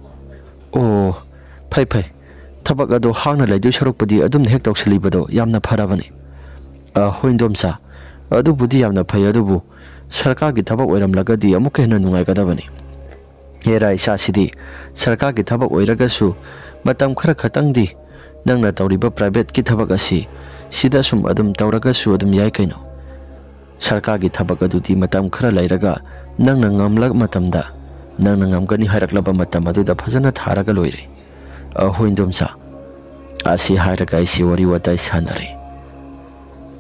"ꯑꯣ, ꯐꯩ ꯐꯩ, ꯊꯕꯛ ꯑꯗꯣ ꯍꯥꯡꯅ ꯂꯩꯗꯣꯏ ꯁꯔꯨꯛꯄꯨꯗꯤ ꯑꯗꯨꯝꯅ ꯍꯦꯛ ꯇꯧꯁꯤꯜꯂꯤꯕꯗꯣ ꯌꯥꯝꯅ ꯐꯔꯕꯅꯤ꯫" "ꯑ, ꯍꯣꯏ ꯏꯟꯗꯣꯝꯆꯥ, ꯑꯗꯨꯕꯨꯗꯤ ꯌꯥꯝꯅ ꯐꯩ, ꯑꯗꯨꯕꯨ ꯁꯔꯀꯥꯔꯒꯤ ꯊꯕꯛ ꯑꯣꯏꯔꯝꯂꯒꯗꯤ ꯑꯃꯨꯛꯀ ꯍꯦꯟꯅ ꯅꯨꯡꯉꯥꯏꯒꯗꯕꯅꯤ꯫ ꯍꯦꯔꯥ, ꯏꯆꯥꯁꯤꯗꯤ ꯁꯔꯀꯥꯔꯒꯤ ꯊꯕꯛ ꯑꯣꯏꯔꯒꯁꯨ ꯃꯇꯝ ꯈꯔ ꯈꯛꯇꯪꯗꯤ ꯅꯪꯅ ꯇꯧꯔꯤꯕ ꯄ꯭ꯔꯥꯏꯚꯦꯠꯀꯤ ꯊꯕꯛ ꯑꯁꯤ ꯁꯤꯗ ꯁꯨꯝ ꯑꯗꯨꯝ ꯇꯧꯔꯒꯁꯨ ꯑꯗꯨꯝ ꯌꯥꯏ ꯀꯩꯅꯣ꯫ ꯁꯔꯀꯥꯔꯒꯤ ꯊꯕꯛ ꯑꯗꯨꯗꯤ ꯃꯇꯝ ꯈꯔ ꯂꯩꯔꯒ ꯅꯪꯅ ꯉꯝꯂꯛ ꯃꯇꯝꯗ, ꯅꯪꯅ ꯉꯝꯒꯅꯤ ꯍꯥꯏꯔꯛꯂꯕ ꯃꯇꯝ ꯑꯗꯨꯗ ꯐꯖꯅ ꯊꯥꯔꯒ ꯂꯣꯏꯔꯦ꯫" "ꯑ, ꯍꯣꯏ ꯏꯟꯗꯣꯝꯆꯥ꯫" ꯑꯁꯤ ꯍꯥꯏꯔꯒ ꯑꯩꯁꯤ ꯋꯥꯔꯤ ꯋꯥꯇꯥꯏ ꯁꯥꯟꯅꯔꯦ꯫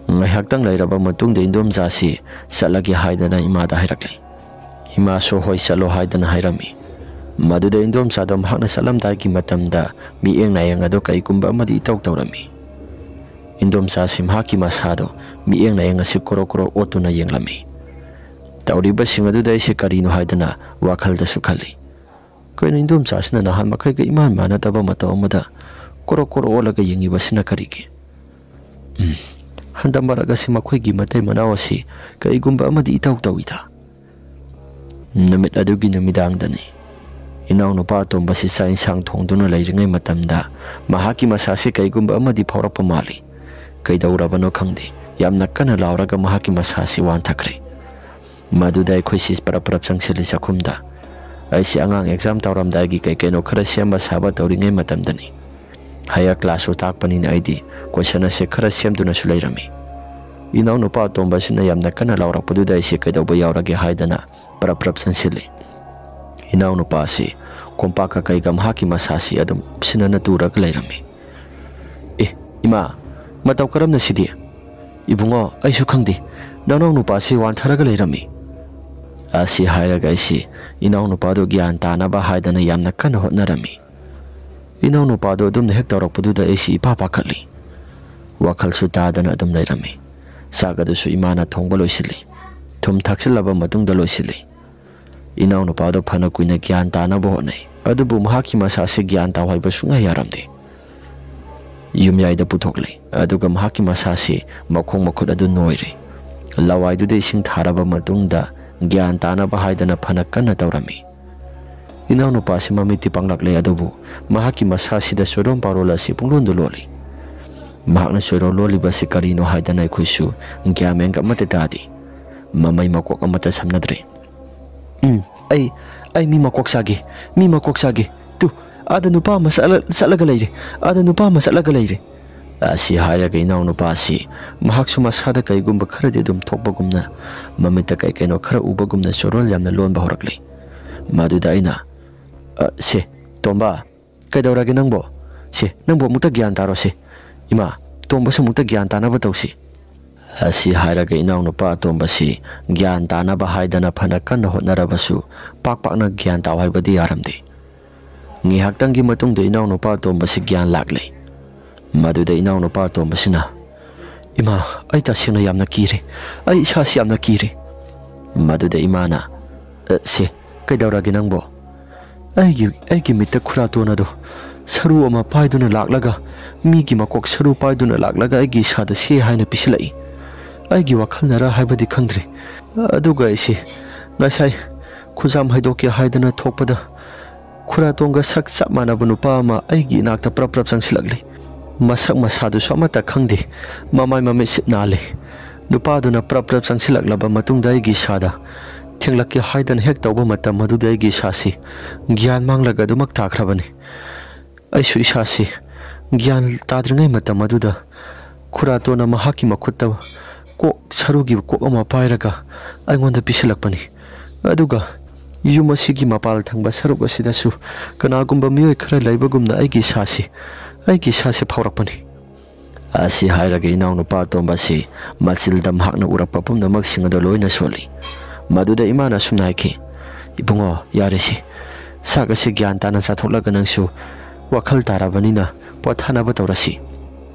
ꯉꯥꯏꯍꯥꯛꯇꯪ ꯂꯩꯔꯕ ꯃꯇꯨꯡꯗ ꯏꯟꯗꯣꯝꯆꯥꯁꯤ ꯆꯠꯂꯒꯦ ꯍꯥꯏꯗꯅ ꯏꯃꯥꯗ ꯍꯥꯏꯔꯛꯂꯦ꯫ ꯏꯃꯥꯁꯨ ꯍꯣꯏ ꯆꯠꯂꯣ ꯍꯥꯏꯗꯅ ꯍꯥꯏꯔꯝꯃꯤ꯫ ꯃꯗꯨꯗ ꯏꯟꯗꯣꯝꯆꯥꯗꯣ ꯃꯍꯥꯛꯅ ꯆꯠꯂꯝꯗꯥꯏꯒꯤ ꯃꯇꯝꯗ ꯃꯤꯠꯌꯦꯡ ꯅꯥꯌꯦꯡ ꯑꯗꯣ ꯀꯩꯒꯨꯝꯕ ꯑꯃꯗꯤ ꯏꯇꯧ ꯇꯧꯔꯝꯃꯤ꯫ ꯏꯟꯗꯣꯝꯆꯥꯁꯤ ꯃꯍꯥꯛꯀꯤ ꯃꯁꯥꯗꯣ ꯃꯤꯠꯌꯦꯡ ꯅꯥꯌꯦꯡ ꯑꯁꯤ ꯀꯣꯔꯣꯛ ꯀꯣꯔꯣꯛ ꯑꯣꯠꯇꯨꯅ ꯌꯦꯡꯂꯝꯃꯤ꯫ ꯇꯧꯔꯤꯕꯁꯤꯡ ꯑꯗꯨꯗ ꯑꯩꯁꯦ ꯀꯔꯤꯅꯣ ꯍꯥꯏꯗꯅ ꯋꯥꯈꯜꯗꯁꯨ ꯈꯜꯂꯤ꯫ ꯀꯩꯅꯣ, ꯏꯟꯗꯣꯝꯆꯥꯁꯤꯅ ꯅꯍꯥꯟ ꯃꯈꯩꯒ ꯏꯃꯥꯟ ꯃꯥꯟꯅꯗꯕ ꯃꯇꯧ ꯑꯃꯗ ꯀꯣꯔꯣꯛ ꯀꯣꯔꯣꯛ ꯑꯣꯜꯂꯒ ꯌꯦꯡꯉꯤꯕꯁꯤꯅ ꯀꯔꯤꯒꯤ? ꯎꯝ, ꯍꯟꯗꯛ ꯃꯔꯛ ꯑꯁꯤ ꯃꯈꯣꯏꯒꯤ ꯃꯇꯩ ꯃꯅꯥꯎ ꯑꯁꯤ ꯀꯩꯒꯨꯝꯕ ꯑꯃꯗꯤ ꯏꯇꯧ ꯇꯧꯏꯗ꯫ ꯅꯨꯃꯤꯠ ꯑꯗꯨꯒꯤ ꯅꯨꯃꯤꯗꯥꯡꯗꯅꯤ꯫ ꯏꯅꯥꯎꯅꯨꯄꯥ ꯑꯇꯣꯝꯕꯁꯤ ꯆꯥꯛ ꯏꯟꯁꯥꯡ ꯊꯣꯡꯗꯨꯅ ꯂꯩꯔꯤꯉꯩ ꯃꯇꯝꯗ ꯃꯍꯥꯛꯀꯤ ꯃꯁꯥꯁꯤ ꯀꯩꯒꯨꯝꯕ ꯑꯃꯗꯤ ꯐꯥꯎꯔꯛꯄ ꯃꯥꯜꯂꯤ꯫ ꯀꯩꯗꯧꯔꯕꯅꯣ ꯈꯪꯗꯦ, ꯌꯥꯝꯅ ꯀꯟꯅ ꯂꯥꯎꯔꯒ ꯃꯍꯥꯛꯀꯤ ꯃꯁꯥꯁꯤ ꯋꯥꯟꯊꯈ꯭ꯔꯦ꯫ ꯃꯗꯨꯗ ꯑꯩꯈꯣꯏꯁꯤ ꯄꯔꯞ ꯄꯔꯞ ꯆꯪꯁꯤꯜꯂꯤ ꯆꯥꯛꯈꯨꯝꯗ꯫ ꯑꯩꯁꯤ ꯑꯉꯥꯡ ꯑꯦꯛꯖꯥꯝ ꯇꯧꯔꯝꯗꯥꯏꯒꯤ ꯀꯩ ꯀꯩꯅꯣ ꯈꯔ ꯁꯦꯝꯕ ꯁꯥꯕ ꯇꯧꯔꯤꯉꯩ ꯃꯇꯝꯗꯅꯤ꯫ ꯍꯥꯏꯌꯔ ꯀ꯭ꯂꯥꯁꯁꯨ ꯇꯥꯛꯄꯅꯤꯅ ꯑꯩꯗꯤ ꯀꯣꯏꯁꯟ ꯑꯁꯦ ꯈꯔ ꯁꯦꯝꯗꯨꯅꯁꯨ ꯂꯩꯔꯝꯃꯤ꯫ ꯏꯅꯥꯎꯅꯨꯄꯥ ꯑꯇꯣꯝꯕꯁꯤꯅ ꯌꯥꯝꯅ ꯀꯟꯅ ꯂꯥꯎꯔꯛꯄꯗꯨꯗ ꯑꯩꯁꯦ ꯀꯩꯗꯧꯕ ꯌꯥꯎꯔꯒꯦ ꯍꯥꯏꯗꯅ ꯄꯔꯞ ꯄꯔꯞ ꯆꯪꯁꯤꯜꯂꯤ꯫ ꯏꯅꯥꯎꯅꯨꯄꯥ ꯑꯁꯤ ꯀꯣꯝꯄꯥꯛꯀ ꯀꯩꯒ ꯃꯍꯥꯛꯀꯤ ꯃꯁꯥꯁꯤ ꯑꯗꯨꯝ ꯁꯤꯟꯅꯅ ꯇꯨꯔꯒ ꯂꯩꯔꯝꯃꯤ꯫ "ꯑꯦ, ꯏꯃꯥ, ꯃꯇꯧ ꯀꯔꯝꯅ ꯁꯤꯗꯤ? ꯏꯕꯨꯡꯉꯣ, ꯑꯩꯁꯨ ꯈꯪꯗꯦ, ꯅꯅꯥꯎ ꯅꯨꯄꯥꯁꯤ ꯋꯥꯟꯊꯔꯒ ꯂꯩꯔꯝꯃꯤ꯫" ꯑꯁꯤ ꯍꯥꯏꯔꯒ ꯑꯩꯁꯤ ꯏꯅꯥꯎ ꯅꯨꯄꯥꯗꯨ ꯒ꯭ꯌꯥꯟ ꯇꯥꯅꯕ ꯍꯥꯏꯗꯅ ꯌꯥꯝꯅ ꯀꯟꯅ ꯍꯣꯠꯅꯔꯝꯃꯤ꯫ ꯏꯅꯥꯎ ꯅꯨꯄꯥꯗꯨ ꯑꯗꯨꯝꯅ ꯍꯦꯛ ꯇꯧꯔꯛꯄꯗꯨꯗ ꯑꯩꯁꯤ ꯏꯄꯥ ꯄꯥꯈꯠꯂꯤ꯫ ꯋꯥꯈꯜꯁꯨ ꯇꯥꯗꯅ ꯑꯗꯨꯝ ꯂꯩꯔꯝꯃꯤ꯫ ꯆꯥꯛ ꯑꯗꯨꯁꯨ ꯏꯃꯥꯅ ꯊꯣꯡꯕ ꯂꯣꯏꯁꯤꯜꯂꯤ꯫ ꯊꯨꯝ ꯊꯥꯛꯆꯤꯜꯂꯕ ꯃꯇꯨꯡꯗ ꯂꯣꯏꯁꯤꯜꯂꯤ꯫ ꯏꯅꯥꯎꯅꯨꯄꯥꯗꯣ ꯐꯅ ꯀꯨꯏꯅ ꯒ꯭ꯌꯥꯟ ꯇꯥꯅꯕ ꯍꯣꯠꯅꯩ, ꯑꯗꯨꯕꯨ ꯃꯍꯥꯛꯀꯤ ꯃꯁꯥꯁꯦ ꯒ꯭ꯌꯥꯟ ꯇꯥꯎ ꯍꯥꯏꯕ ꯁꯨꯡꯌꯥ ꯌꯥꯔꯝꯗꯦ꯫ ꯌꯨꯝꯌꯥꯏꯗ ꯄꯨꯊꯣꯛꯂꯦ, ꯑꯗꯨꯒ ꯃꯍꯥꯛꯀꯤ ꯃꯁꯥꯁꯤ, ꯃꯈꯣꯡ ꯃꯈꯨꯠ ꯑꯗꯨ ꯅꯣꯏꯔꯦ꯫ ꯂꯋꯥꯏꯗꯨꯗ ꯏꯁꯤꯡ ꯊꯥꯔꯕ ꯃꯇꯨꯡꯗ ꯒ꯭ꯌꯥꯟ ꯇꯥꯅꯕ ꯍꯥꯏꯗꯅ ꯐꯅ ꯀꯟꯅ ꯇꯧꯔꯝꯃꯤ꯫ ꯏꯅꯥꯎꯅꯨꯄꯥꯁꯤ ꯃꯃꯤꯠꯇꯤ ꯄꯥꯡꯂꯛꯂꯦ, ꯑꯗꯨꯕꯨ ꯃꯍꯥꯛꯀꯤ ꯃꯁꯥꯁꯤꯗ ꯆꯣꯏꯔꯣꯟ ꯄꯥꯔꯣꯜ ꯑꯁꯤ ꯄꯨꯡꯂꯣꯟꯗ ꯂꯣꯜꯂꯤ꯫ ꯃꯍꯥꯛꯅ ꯆꯣꯏꯔꯣꯜ ꯂꯣꯜꯂꯤꯕ ꯑꯁꯤ ꯀꯔꯤꯅꯣ ꯍꯥꯏꯗꯅ ꯑꯩꯈꯣꯏꯁꯨ ꯒ꯭ꯌꯥꯟ ꯃꯦꯟꯒ ꯑꯃꯠꯇ ꯇꯥꯗꯦ꯫ ꯃꯃꯩ ꯃꯀꯣꯛ ꯑꯃꯠꯇ ꯁꯝꯅꯗ꯭ꯔꯦ꯫ "ꯎꯝ, ꯑꯩ, ꯑꯩ ꯃꯤ ꯃꯀꯣꯛ ꯆꯥꯒꯦ, ꯃꯤ ꯃꯀꯣꯛ ꯆꯥꯒꯦ꯫ ꯇꯨ, ꯑꯥꯗ ꯅꯨꯄꯥ ꯑꯃ ꯆꯠꯂ-, ꯆꯠꯂꯒ ꯂꯩꯔꯦ, ꯑꯥꯗ ꯅꯨꯄꯥ ꯑꯃ ꯆꯠꯂꯒ ꯂꯩꯔꯦ"꯫ ꯑꯁꯤ ꯍꯥꯏꯔꯒ ꯏꯅꯥꯎꯅꯨꯄꯥ ꯑꯁꯤ ꯃꯍꯥꯛꯁꯨ ꯃꯁꯥꯗ ꯀꯩꯒꯨꯝꯕ ꯈꯔꯗꯤ ꯑꯗꯨꯝ ꯊꯣꯛꯄꯒꯨꯝꯅ, ꯃꯃꯤꯠꯇ ꯀꯩ ꯀꯩꯅꯣ ꯈꯔ ꯎꯕꯒꯨꯝꯅ ꯆꯣꯔꯣꯜ ꯌꯥꯝꯅ ꯂꯣꯟꯕ ꯍꯧꯔꯛꯂꯦ꯫ ꯃꯗꯨꯗ ꯑꯩꯅ, "ꯑ, ꯁꯦ, ꯇꯣꯝꯕ, ꯀꯩꯗꯧꯔꯒꯦ ꯅꯪꯕꯣ? ꯁꯦ, ꯅꯪꯕꯨ ꯑꯃꯨꯛꯇ ꯒ꯭ꯌꯥꯟ ꯇꯥꯔꯣꯁꯦ꯫ ꯏꯃꯥ, ꯇꯣꯝꯕꯁꯨ ꯑꯃꯨꯛꯇ ꯒ꯭ꯌꯥꯟ ꯇꯥꯅꯕ ꯇꯧꯁꯤ"꯫ ꯑꯁꯤ ꯍꯥꯏꯔꯒ ꯏꯅꯥꯎꯅꯨꯄꯥ ꯑꯇꯣꯝꯕꯁꯤ ꯒ꯭ꯌꯥꯟ ꯇꯥꯅꯕ ꯍꯥꯏꯗꯅ ꯐꯅ ꯀꯟꯅ ꯍꯣꯠꯅꯔꯕꯁꯨ, ꯄꯥꯛ ꯄꯥꯛꯅ ꯒ꯭ꯌꯥꯟ ꯇꯥꯎ ꯍꯥꯏꯕꯗꯤ ꯌꯥꯔꯝꯗꯦ꯫ ꯉꯥꯏꯍꯥꯛꯇꯪꯒꯤ ꯃꯇꯨꯡꯗ ꯏꯅꯥꯎꯅꯨꯄꯥ ꯑꯇꯣꯝꯕꯁꯤ ꯒ꯭ꯌꯥꯟ ꯂꯥꯛꯂꯦ꯫ ꯃꯗꯨꯗ ꯏꯅꯥꯎꯅꯨꯄꯥ ꯑꯇꯣꯝꯕꯁꯤꯅ, "ꯏꯃꯥ, ꯑꯩ ꯇꯁꯦꯡꯅ ꯌꯥꯝꯅ ꯀꯤꯔꯦ꯫ ꯑꯩ ꯏꯁꯥꯁꯤ ꯌꯥꯝꯅ ꯀꯤꯔꯦ"꯫ ꯃꯗꯨꯗ ꯏꯃꯥꯅ, "ꯑ, ꯁꯦ, ꯀꯩꯗꯧꯔꯒꯦ ꯅꯪꯕꯣ?" "ꯑꯩꯒꯤ, ꯑꯩꯒꯤ ꯃꯤꯠꯇ ꯈꯨꯔꯥꯇꯣꯟ ꯑꯗꯣ ꯁꯔꯨ ꯑꯃ ꯄꯥꯏꯗꯨꯅ ꯂꯥꯛꯂꯒ, ꯃꯤꯒꯤ ꯃꯀꯣꯛ ꯁꯔꯨ ꯄꯥꯏꯗꯨꯅ ꯂꯥꯛꯂꯒ ꯑꯩꯒꯤ ꯏꯁꯥꯗ ꯁꯦ ꯍꯥꯏꯅ ꯄꯤꯁꯤꯜꯂꯛꯏ꯫ ꯑꯩꯒꯤ ꯋꯥꯈꯜꯅꯔ ꯍꯥꯏꯕꯗꯤ ꯈꯪꯗ꯭ꯔꯦ꯫ ꯑꯗꯨꯒ ꯑꯩꯁꯦ ꯉꯁꯥꯏ ꯈꯨꯖꯥꯝ ꯍꯩꯗꯣꯛꯀꯦ ꯍꯥꯏꯗꯅ ꯊꯣꯛꯄꯗ, ꯈꯨꯔꯥꯇꯣꯟꯒ ꯁꯛ ꯆꯞ ꯃꯥꯟꯅꯕ ꯅꯨꯄꯥ ꯑꯃ ꯑꯩꯒꯤ ꯏꯅꯥꯛꯇ ꯄ꯭ꯔꯞ ꯄ꯭ꯔꯞ ꯆꯪꯁꯤꯜꯂꯛꯂꯦ꯫ ꯃꯁꯛ ꯃꯁꯥꯗꯨꯁꯨ ꯑꯃꯠꯇ ꯈꯪꯗꯦ꯫ ꯃꯃꯥꯏ ꯃꯃꯤꯠꯁꯤꯠ ꯅꯥꯜꯂꯤ꯫ ꯅꯨꯄꯥꯗꯨꯅ ꯄ꯭ꯔꯞ ꯄ꯭ꯔꯞ ꯆꯪꯁꯤꯜꯂꯛꯂꯕ ꯃꯇꯨꯡꯗ ꯑꯩꯒꯤ ꯏꯁꯥꯗ ꯊꯦꯡꯂꯛꯀꯦ ꯍꯥꯏꯗꯅ ꯍꯦꯛ ꯇꯧꯕ ꯃꯇꯝ ꯑꯗꯨꯗ ꯑꯩꯒꯤ ꯏꯁꯥꯁꯤ ꯒ꯭ꯌꯥꯟ ꯃꯥꯡꯂꯒ ꯑꯗꯨꯃꯛ ꯇꯥꯈ꯭ꯔꯕꯅꯤ꯫ ꯑꯩꯁꯨ ꯏꯁꯥꯁꯤ ꯒ꯭ꯌꯥꯟ ꯇꯥꯗ꯭ꯔꯤꯉꯩ ꯃꯇꯝ ꯑꯗꯨꯗ ꯈꯨꯔꯥꯇꯣꯟꯅ ꯃꯍꯥꯛꯀꯤ ꯃꯈꯨꯠꯇ ꯀꯣꯛ ꯁꯔꯨꯒꯤ ꯀꯣꯛ ꯑꯃ ꯄꯥꯏꯔꯒ ꯑꯩꯉꯣꯟꯗ ꯄꯤꯁꯤꯜꯂꯛꯄꯅꯤ꯫ ꯑꯗꯨꯒ ꯌꯨꯝ ꯑꯁꯤꯒꯤ ꯃꯄꯥꯜ ꯊꯪꯕ ꯁꯔꯨꯛ ꯑꯁꯤꯗꯁꯨ ꯀꯅꯥꯒꯨꯝꯕ ꯃꯤꯑꯣꯏ ꯈꯔ ꯂꯩꯕꯒꯨꯝꯅ ꯑꯩꯒꯤ ꯏꯁꯥꯁꯤ, ꯑꯩꯒꯤ ꯏꯁꯥꯁꯤ ꯐꯥꯎꯔꯛꯄꯅꯤ"꯫ ꯑꯁꯤ ꯍꯥꯏꯔꯒ ꯏꯅꯥꯎꯅꯨꯄꯥ ꯑꯇꯣꯝꯕ ꯑꯁꯤ ꯃꯆꯤꯜꯗ ꯃꯍꯥꯛꯅ ꯎꯔꯛꯄ ꯄꯨꯝꯅꯃꯛꯁꯤꯡ ꯑꯗꯨ ꯂꯣꯏꯅ ꯁꯣꯜꯂꯤ꯫ ꯃꯗꯨꯗ ꯏꯃꯥꯅ ꯑꯁꯨꯝꯅ ꯍꯥꯏꯈꯤ, "ꯏꯕꯨꯡꯉꯣ, ꯌꯥꯔꯦꯁꯤ꯫ ꯆꯥꯛ ꯑꯁꯤ ꯒ꯭ꯌꯥꯟ ꯇꯥꯅ ꯆꯥꯊꯣꯛꯂꯒ ꯅꯪꯁꯨ ꯋꯥꯈꯜ ꯇꯥꯔꯕꯅꯤꯅ ꯄꯣꯊꯥꯅꯕ ꯇꯧꯔꯁꯤ"꯫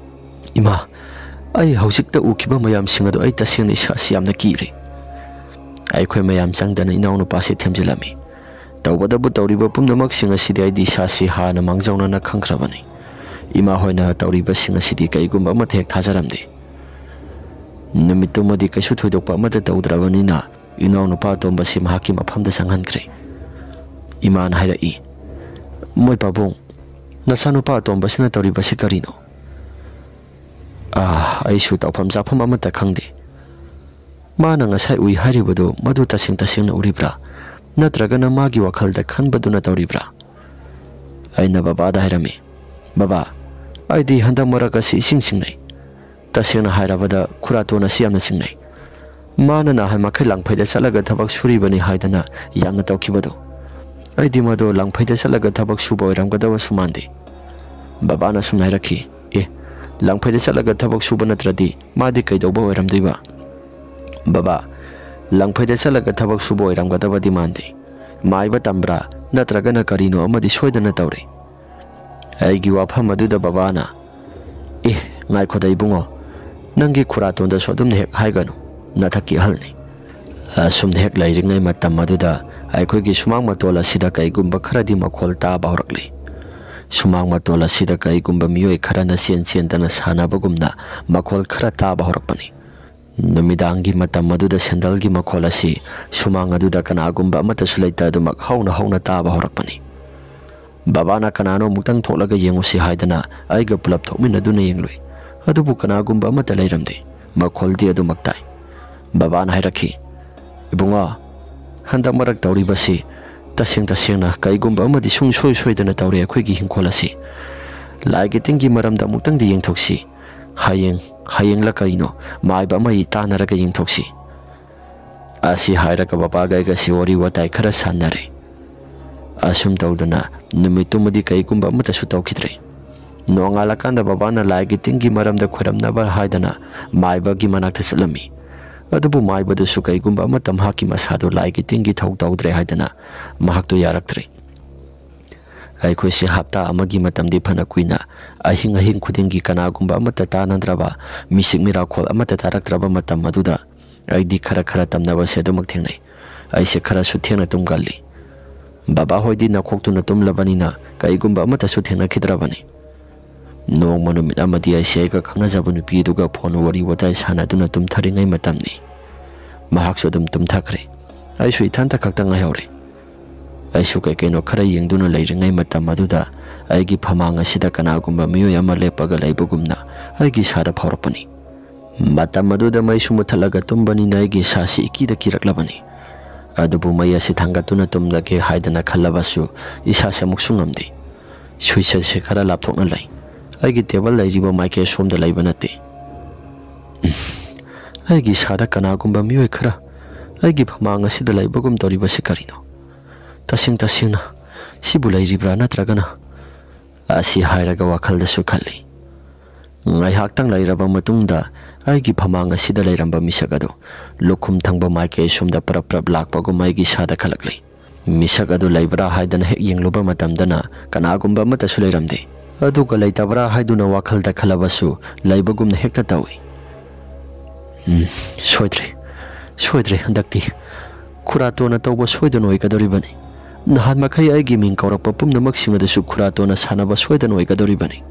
"ꯏꯃꯥ, ꯑꯩ ꯍꯧꯖꯤꯛꯇ ꯎꯈꯤꯕ ꯃꯌꯥꯝꯁꯤꯡ ꯑꯗꯨ ꯑꯩ ꯇꯁꯦꯡꯅ ꯏꯁꯥꯁꯤ ꯌꯥꯝꯅ ꯀꯤꯔꯦ꯫ ꯑꯩꯈꯣꯏ ꯃꯌꯥꯝ ꯆꯪꯗꯅ ꯏꯅꯥꯎꯅꯨꯄꯥꯁꯤ ꯊꯦꯝꯖꯤꯜꯂꯝꯃꯤ꯫ ꯇꯧꯕꯇꯕꯨ ꯇꯧꯔꯤꯕ ꯄꯨꯝꯅꯃꯛꯁꯤꯡ ꯑꯁꯤꯗꯤ ꯑꯩꯗꯤ ꯏꯁꯥꯁꯤ ꯍꯥꯟꯅ ꯃꯥꯡꯖꯧꯅꯅ ꯈꯪꯈ꯭ꯔꯕꯅꯤ꯫ ꯏꯃꯥ ꯍꯣꯏꯅ ꯇꯧꯔꯤꯕꯁꯤꯡ ꯑꯁꯤꯗꯤ ꯀꯩꯒꯨꯝꯕ ꯑꯃꯠꯇ ꯍꯦꯛ ꯊꯥꯖꯔꯝꯗꯦ꯫ ꯅꯨꯃꯤꯠꯇꯨꯃꯗꯤ ꯀꯩꯁꯨ ꯊꯣꯏꯗꯣꯛꯄ ꯑꯃꯠꯇ ꯇꯧꯗ꯭ꯔꯕꯅꯤꯅ ꯏꯅꯥꯎꯅꯨꯄꯥ ꯑꯇꯣꯝꯕꯁꯤ ꯃꯍꯥꯛꯀꯤ ꯃꯐꯝꯗ ꯆꯪꯍꯟꯈ꯭ꯔꯦ꯫ ꯏꯃꯥꯅ ꯍꯥꯏꯔꯛꯏ, "ꯃꯣꯏ ꯄꯥꯕꯨꯡ, ꯅꯆꯥꯅꯨꯄꯥ ꯑꯇꯣꯝꯕꯁꯤꯅ ꯇꯧꯔꯤꯕꯁꯤ ꯀꯔꯤꯅꯣ?" "ꯑꯥ, ꯑꯩꯁꯨ ꯇꯧꯐꯝ ꯆꯥꯐꯝ ꯑꯃꯠꯇ ꯈꯪꯗꯦ꯫ ꯃꯥꯅ ꯉꯁꯥꯏ ꯎꯏ ꯍꯥꯏꯔꯤꯕꯗꯨ ꯃꯗꯨ ꯇꯁꯦꯡ ꯇꯁꯦꯡꯅ ꯎꯔꯤꯕ꯭ꯔꯥ? ꯅꯠꯇ꯭ꯔꯒꯅ ꯃꯥꯒꯤ ꯋꯥꯈꯜꯗ ꯈꯟꯕꯗꯨꯅ ꯇꯧꯔꯤꯕ꯭ꯔꯥ?" ꯑꯩꯅ ꯕꯕꯥꯗ ꯍꯥꯏꯔꯝꯃꯤ, "ꯕꯕꯥ, ꯑꯩꯗꯤ ꯍꯟꯗꯛ ꯃꯔꯛ ꯑꯁꯤ ꯏꯁꯤꯡ ꯆꯤꯡꯅꯩ꯫ ꯇꯁꯦꯡꯅ ꯍꯥꯏꯔꯕꯗ ꯈꯨꯔꯥꯇꯣꯟ ꯑꯁꯤ ꯌꯥꯝꯅ ꯆꯤꯡꯅꯩ꯫ ꯃꯥꯅ ꯅꯍꯥꯟ ꯃꯈꯩ ꯂꯥꯡꯐꯩꯗ ꯆꯠꯂꯒ ꯊꯕꯛ ꯁꯨꯔꯤꯕꯅꯤ ꯍꯥꯏꯗꯅ ꯌꯥꯝꯅ ꯇꯧꯈꯤꯕꯗꯣ꯫ ꯑꯩꯗꯤ ꯃꯗꯣ ꯂꯥꯡꯐꯩꯗ ꯆꯠꯂꯒ ꯊꯕꯛ ꯁꯨꯕ ꯑꯣꯏꯔꯝꯒꯗꯕꯁꯨ ꯃꯥꯟꯗꯦ꯫" ꯕꯕꯥꯅ ꯁꯨꯝ ꯍꯥꯏꯔꯛꯈꯤ, "ꯑꯦ, ꯂꯥꯡꯐꯩꯗ ꯆꯠꯂꯒ ꯊꯕꯛ ꯁꯨꯕ ꯅꯠꯇ꯭ꯔꯗꯤ ꯃꯥꯗꯤ ꯀꯩꯗꯧꯕ ꯑꯣꯏꯔꯝꯗꯣꯏꯕ?" "ꯕꯕꯥ, ꯂꯥꯡꯐꯩꯗ ꯆꯠꯂꯒ ꯊꯕꯛ ꯁꯨꯕ ꯑꯣꯏꯔꯝꯒꯗꯕꯗꯤ ꯃꯥꯟꯗꯦ꯫ ꯃꯥꯏꯕ ꯇꯝꯕ꯭ꯔꯥ ꯅꯠꯇ꯭ꯔꯒꯅ ꯀꯔꯤꯅꯣ ꯑꯃꯗꯤ ꯁꯣꯏꯗꯅ ꯇꯧꯔꯦ꯫" ꯑꯩꯒꯤ ꯋꯥꯐꯝ ꯑꯗꯨꯗ ꯕꯕꯥꯅ, "ꯑꯦ, ꯉꯥꯏꯈꯣꯗ ꯏꯕꯨꯡꯉꯣ, ꯅꯪꯒꯤ ꯈꯨꯔꯥꯇꯣꯟꯗꯁꯨ ꯑꯗꯨꯝꯅ ꯍꯦꯛ ꯍꯥꯏꯒꯅꯨ, ꯅꯊꯛꯀꯤ ꯑꯍꯜꯅꯤ꯫" ꯑꯁꯨꯝꯅ ꯍꯦꯛ ꯂꯩꯔꯤꯉꯩ ꯃꯇꯝ ꯑꯗꯨꯗ ꯑꯩꯈꯣꯏꯒꯤ ꯁꯨꯃꯥꯡ ꯃꯇꯣꯜ ꯑꯁꯤꯗ ꯀꯩꯒꯨꯝꯕ ꯈꯔꯗꯤ ꯃꯈꯣꯜ ꯇꯥꯕ ꯍꯧꯔꯛꯂꯤ꯫ ꯁꯨꯃꯥꯡ ꯃꯇꯣꯜ ꯑꯁꯤꯗ ꯀꯩꯒꯨꯝꯕ ꯃꯤꯑꯣꯏ ꯈꯔꯅ ꯆꯦꯟ ꯆꯦꯟꯗꯅ ꯁꯥꯟꯅꯕꯒꯨꯝꯅ ꯃꯈꯣꯜ ꯈꯔ ꯇꯥꯕ ꯍꯧꯔꯛꯄꯅꯤ꯫ ꯅꯨꯃꯤꯗꯥꯡꯒꯤ ꯃꯇꯝ ꯑꯗꯨꯗ ꯁꯦꯟꯗꯜꯒꯤ ꯃꯈꯣꯜ ꯑꯁꯤ ꯁꯨꯃꯥꯡ ꯑꯗꯨꯗ ꯀꯅꯥꯒꯨꯝꯕ ꯑꯃꯠꯇꯁꯨ ꯂꯩꯇ ꯑꯗꯨꯃꯛ ꯍꯧꯅ ꯍꯧꯅ ꯇꯥꯕ ꯍꯧꯔꯛꯄꯅꯤ꯫ ꯕꯕꯥꯅ ꯀꯅꯥꯅꯣ ꯑꯃꯨꯛꯇꯪ ꯊꯣꯛꯂꯒ ꯌꯦꯡꯉꯨꯁꯤ ꯍꯥꯏꯗꯅ ꯑꯩꯒ ꯄꯨꯂꯞ ꯊꯣꯛꯃꯤꯟꯅꯗꯨꯅ ꯌꯦꯡꯂꯨꯏ꯫ ꯑꯗꯨꯕꯨ ꯀꯅꯥꯒꯨꯝꯕ ꯑꯃꯠꯇ ꯂꯩꯔꯝꯗꯦ꯫ ꯃꯈꯣꯜꯗꯤ ꯑꯗꯨꯃꯛ ꯇꯥꯏ꯫ ꯕꯕꯥꯅ ꯍꯥꯏꯔꯛꯈꯤ, "ꯏꯕꯨꯡꯉꯣ, ꯍꯟꯗꯛ ꯃꯔꯛ ꯇꯧꯔꯤꯕꯁꯤ ꯇꯁꯦꯡ ꯇꯁꯦꯡꯅ ꯀꯩꯒꯨꯝꯕ ꯑꯃꯗꯤ ꯁꯨꯡꯁꯣꯏ ꯁꯣꯏꯗꯅ ꯇꯧꯔꯦ ꯑꯩꯈꯣꯏꯒꯤ ꯍꯤꯡꯈꯣꯜ ꯑꯁꯤ꯫ ꯂꯥꯏꯒꯤ ꯇꯤꯟꯒꯤ ꯃꯔꯝꯗ ꯑꯃꯨꯛꯇꯪꯗꯤ ꯌꯦꯡꯊꯣꯛꯁꯤ꯫ ꯍꯌꯦꯡ, ꯍꯌꯦꯡꯂ ꯀꯔꯤꯅꯣ, ꯃꯥꯏꯕ ꯑꯃ ꯇꯥꯟꯅꯔꯒ ꯌꯦꯡꯊꯣꯛꯁꯤ꯫" ꯑꯁꯤ ꯍꯥꯏꯔꯒ ꯕꯕꯥꯒ ꯑꯩꯒꯁꯤ ꯋꯥꯔꯤ ꯋꯥꯇꯥꯏ ꯈꯔ ꯁꯥꯟꯅꯔꯦ꯫ ꯑꯁꯨꯝ ꯇꯧꯗꯅ ꯅꯨꯃꯤꯠꯇꯨꯃꯗꯤ ꯀꯩꯒꯨꯝꯕ ꯑꯃꯠꯇꯁꯨ ꯇꯧꯈꯤꯗ꯭ꯔꯦ꯫ ꯅꯣꯡꯉꯥꯜꯂꯀꯥꯟꯗ ꯕꯕꯥꯅ ꯂꯥꯏꯒꯤ ꯇꯤꯟꯒꯤ ꯃꯔꯝꯗ ꯈꯣꯏꯔꯝꯅꯕ ꯍꯥꯏꯗꯅ ꯃꯥꯏꯕꯒꯤ ꯃꯅꯥꯛꯇ ꯆꯠꯂꯝꯃꯤ꯫ ꯑꯗꯨꯕꯨ ꯃꯥꯏꯕꯗꯨꯁꯨ ꯀꯩꯒꯨꯝꯕ ꯑꯃꯠꯇ ꯃꯍꯥꯛꯀꯤ ꯃꯁꯥꯗꯨ ꯂꯥꯏꯒꯤ ꯇꯤꯟꯒꯤ ꯊꯧ ꯇꯧꯗ꯭ꯔꯦ ꯍꯥꯏꯗꯅ ꯃꯍꯥꯛꯇꯨ ꯌꯥꯔꯛꯇ꯭ꯔꯦ꯫ ꯑꯩꯈꯣꯏꯁꯦ ꯍꯞꯇꯥ ꯑꯃꯒꯤ ꯃꯇꯝꯗꯤ ꯐꯅ ꯀꯨꯏꯅ ꯑꯍꯤꯡ ꯑꯍꯤꯡ ꯈꯨꯗꯤꯡꯒꯤ ꯀꯅꯥꯒꯨꯝꯕ ꯑꯃꯠꯇ ꯇꯥꯅꯗ꯭ꯔꯕ, ꯃꯤꯁꯤꯛ ꯃꯤꯔꯥꯈꯣꯜ ꯑꯃꯠꯇ ꯇꯥꯔꯛꯇ꯭ꯔꯕ ꯃꯇꯝ ꯑꯗꯨꯗ ꯑꯩꯗꯤ ꯈꯔ ꯈꯔ ꯇꯝꯅꯕꯁꯦ ꯑꯗꯨꯃꯛ ꯊꯦꯡꯅꯩ꯫ ꯑꯩꯁꯦ ꯈꯔꯁꯨ ꯊꯦꯡꯅ ꯇꯨꯝꯒꯜꯂꯤ꯫ ꯕꯕꯥ ꯍꯣꯏꯗꯤ ꯅꯈꯣꯛꯇꯨꯅ ꯇꯨꯝꯂꯕꯅꯤꯅ ꯀꯩꯒꯨꯝꯕ ꯑꯃꯠꯇꯁꯨ ꯊꯦꯡꯅꯈꯤꯗ꯭ꯔꯕꯅꯤ꯫ ꯅꯣꯡꯃ ꯅꯨꯃꯤꯠ ꯑꯃꯗꯤ ꯑꯩꯁꯦ ꯑꯩꯒ ꯈꯪꯅꯖꯕ ꯅꯨꯄꯤ ꯑꯗꯨꯒ ꯐꯣꯟ ꯋꯥꯔꯤ ꯋꯥꯇꯥꯏ ꯁꯥꯟꯅꯗꯨꯅ ꯇꯨꯝꯊꯔꯤꯉꯩ ꯃꯇꯝꯅꯤ꯫ ꯃꯍꯥꯛꯁꯨ ꯑꯗꯨꯝ ꯇꯨꯝꯊꯈ꯭ꯔꯦ꯫ ꯑꯩꯁꯨ ꯏꯊꯟꯇ ꯈꯛꯇ ꯉꯥꯏꯍꯧꯔꯦ꯫ ꯑꯩꯁꯨ ꯀꯩ ꯀꯩꯅꯣ ꯈꯔ ꯌꯦꯡꯗꯨꯅ ꯂꯩꯔꯤꯉꯩ ꯃꯇꯝ ꯑꯗꯨꯗ ꯑꯩꯒꯤ ꯐꯃꯥꯡ ꯑꯁꯤꯗ ꯀꯅꯥꯒꯨꯝꯕ ꯃꯤꯑꯣꯏ ꯑꯃ ꯂꯦꯞꯄꯒ ꯂꯩꯕꯒꯨꯝꯅ ꯑꯩꯒꯤ ꯏꯁꯥꯗ ꯐꯥꯎꯔꯛꯄꯅꯤ꯫ ꯃꯇꯝ ꯑꯗꯨꯗ ꯃꯩꯁꯨ ꯃꯨꯠꯊꯠꯂꯒ ꯇꯨꯝꯕꯅꯤꯅ ꯑꯩꯒꯤ ꯏꯁꯥꯁꯤ ꯏꯀꯤꯗ ꯀꯤꯔꯛꯂꯕꯅꯤ꯫ ꯑꯗꯨꯕꯨ ꯃꯩ ꯑꯁꯤ ꯊꯥꯡꯒꯠꯇꯨꯅ ꯇꯨꯝꯂꯒꯦ ꯍꯥꯏꯗꯅ ꯈꯜꯂꯕꯁꯨ ꯏꯁꯥꯁꯦ ꯑꯃꯨꯛꯁꯨ ꯉꯝꯗꯦ꯫ ꯁ꯭ꯋꯤꯆ ꯑꯁꯤ ꯈꯔ ꯂꯥꯞꯊꯣꯛꯅ ꯂꯩ꯫ ꯑꯩꯒꯤ ꯇꯦꯕꯜ ꯂꯩꯔꯤꯕ ꯃꯥꯏꯀꯩ ꯑꯁꯣꯝꯗ ꯂꯩꯕ ꯅꯠꯇꯦ꯫ ꯑꯩꯒꯤ ꯏꯁꯥꯗ ꯀꯅꯥꯒꯨꯝꯕ ꯃꯤꯑꯣꯏ ꯈꯔ ꯑꯩꯒꯤ ꯐꯃꯥꯡ ꯑꯁꯤꯗ ꯂꯩꯕꯒꯨꯝ ꯇꯧꯔꯤꯕꯁꯤ ꯀꯔꯤꯅꯣ? ꯇꯁꯦꯡ ꯇꯁꯦꯡꯅ ꯁꯤꯕꯨ ꯂꯩꯔꯤꯕ꯭ꯔꯥ ꯅꯠꯇ꯭ꯔꯒꯅ? ꯑꯁꯤ ꯍꯥꯏꯔꯒ ꯋꯥꯈꯜꯗꯁꯨ ꯈꯜꯂꯤ꯫ ꯉꯥꯏꯍꯥꯛꯇꯪ ꯂꯩꯔꯕ ꯃꯇꯨꯡꯗ ꯑꯩꯒꯤ ꯐꯃꯥꯡ ꯑꯁꯤꯗ ꯂꯩꯔꯝꯕ ꯃꯤꯁꯛ ꯑꯗꯨ ꯂꯨꯈꯨꯝ ꯊꯪꯕ ꯃꯥꯏꯀꯩ ꯑꯁꯣꯝꯗ ꯄ꯭ꯔꯞ ꯄ꯭ꯔꯞ ꯂꯥꯛꯄꯒꯨꯝ ꯑꯩꯒꯤ ꯏꯁꯥꯗ ꯈꯜꯂꯛꯂꯤ꯫ ꯃꯤꯁꯛ ꯑꯗꯨ ꯂꯩꯕ꯭ꯔꯥ ꯍꯥꯏꯗꯅ ꯍꯦꯛ ꯌꯦꯡꯂꯨꯕ ꯃꯇꯝꯗꯅ ꯀꯅꯥꯒꯨꯝꯕ ꯑꯃꯠꯇꯁꯨ ꯂꯩꯔꯝꯗꯦ꯫ ꯑꯗꯨꯒ ꯂꯩꯇꯕ꯭ꯔꯥ ꯍꯥꯏꯗꯨꯅ ꯋꯥꯈꯜꯗ ꯈꯜꯂꯕꯁꯨ ꯂꯩꯕꯒꯨꯝꯅ ꯍꯦꯛꯇ ꯇꯧꯏ꯫ ꯎꯝ, ꯁꯣꯏꯗ꯭ꯔꯦ, ꯁꯣꯏꯗ꯭ꯔꯦ ꯍꯟꯗꯛꯇꯤ꯫ ꯈꯨꯔꯥꯇꯣꯟꯅ ꯇꯧꯕ ꯁꯣꯏꯗꯅ ꯑꯣꯏꯒꯗꯧꯔꯤꯕꯅꯤ꯫ ꯅꯍꯥꯟ ꯃꯈꯩ ꯑꯩꯒꯤ ꯃꯤꯡ ꯀꯧꯔꯛꯄ ꯄꯨꯝꯅꯃꯛꯁꯤꯡ ꯑꯗꯨꯁꯨ ꯈꯨꯔꯥꯇꯣꯟꯅ ꯁꯥꯟꯅꯕ ꯁꯣꯏꯗꯅ ꯑꯣꯏꯒꯗꯧꯔꯤꯕꯅꯤ꯫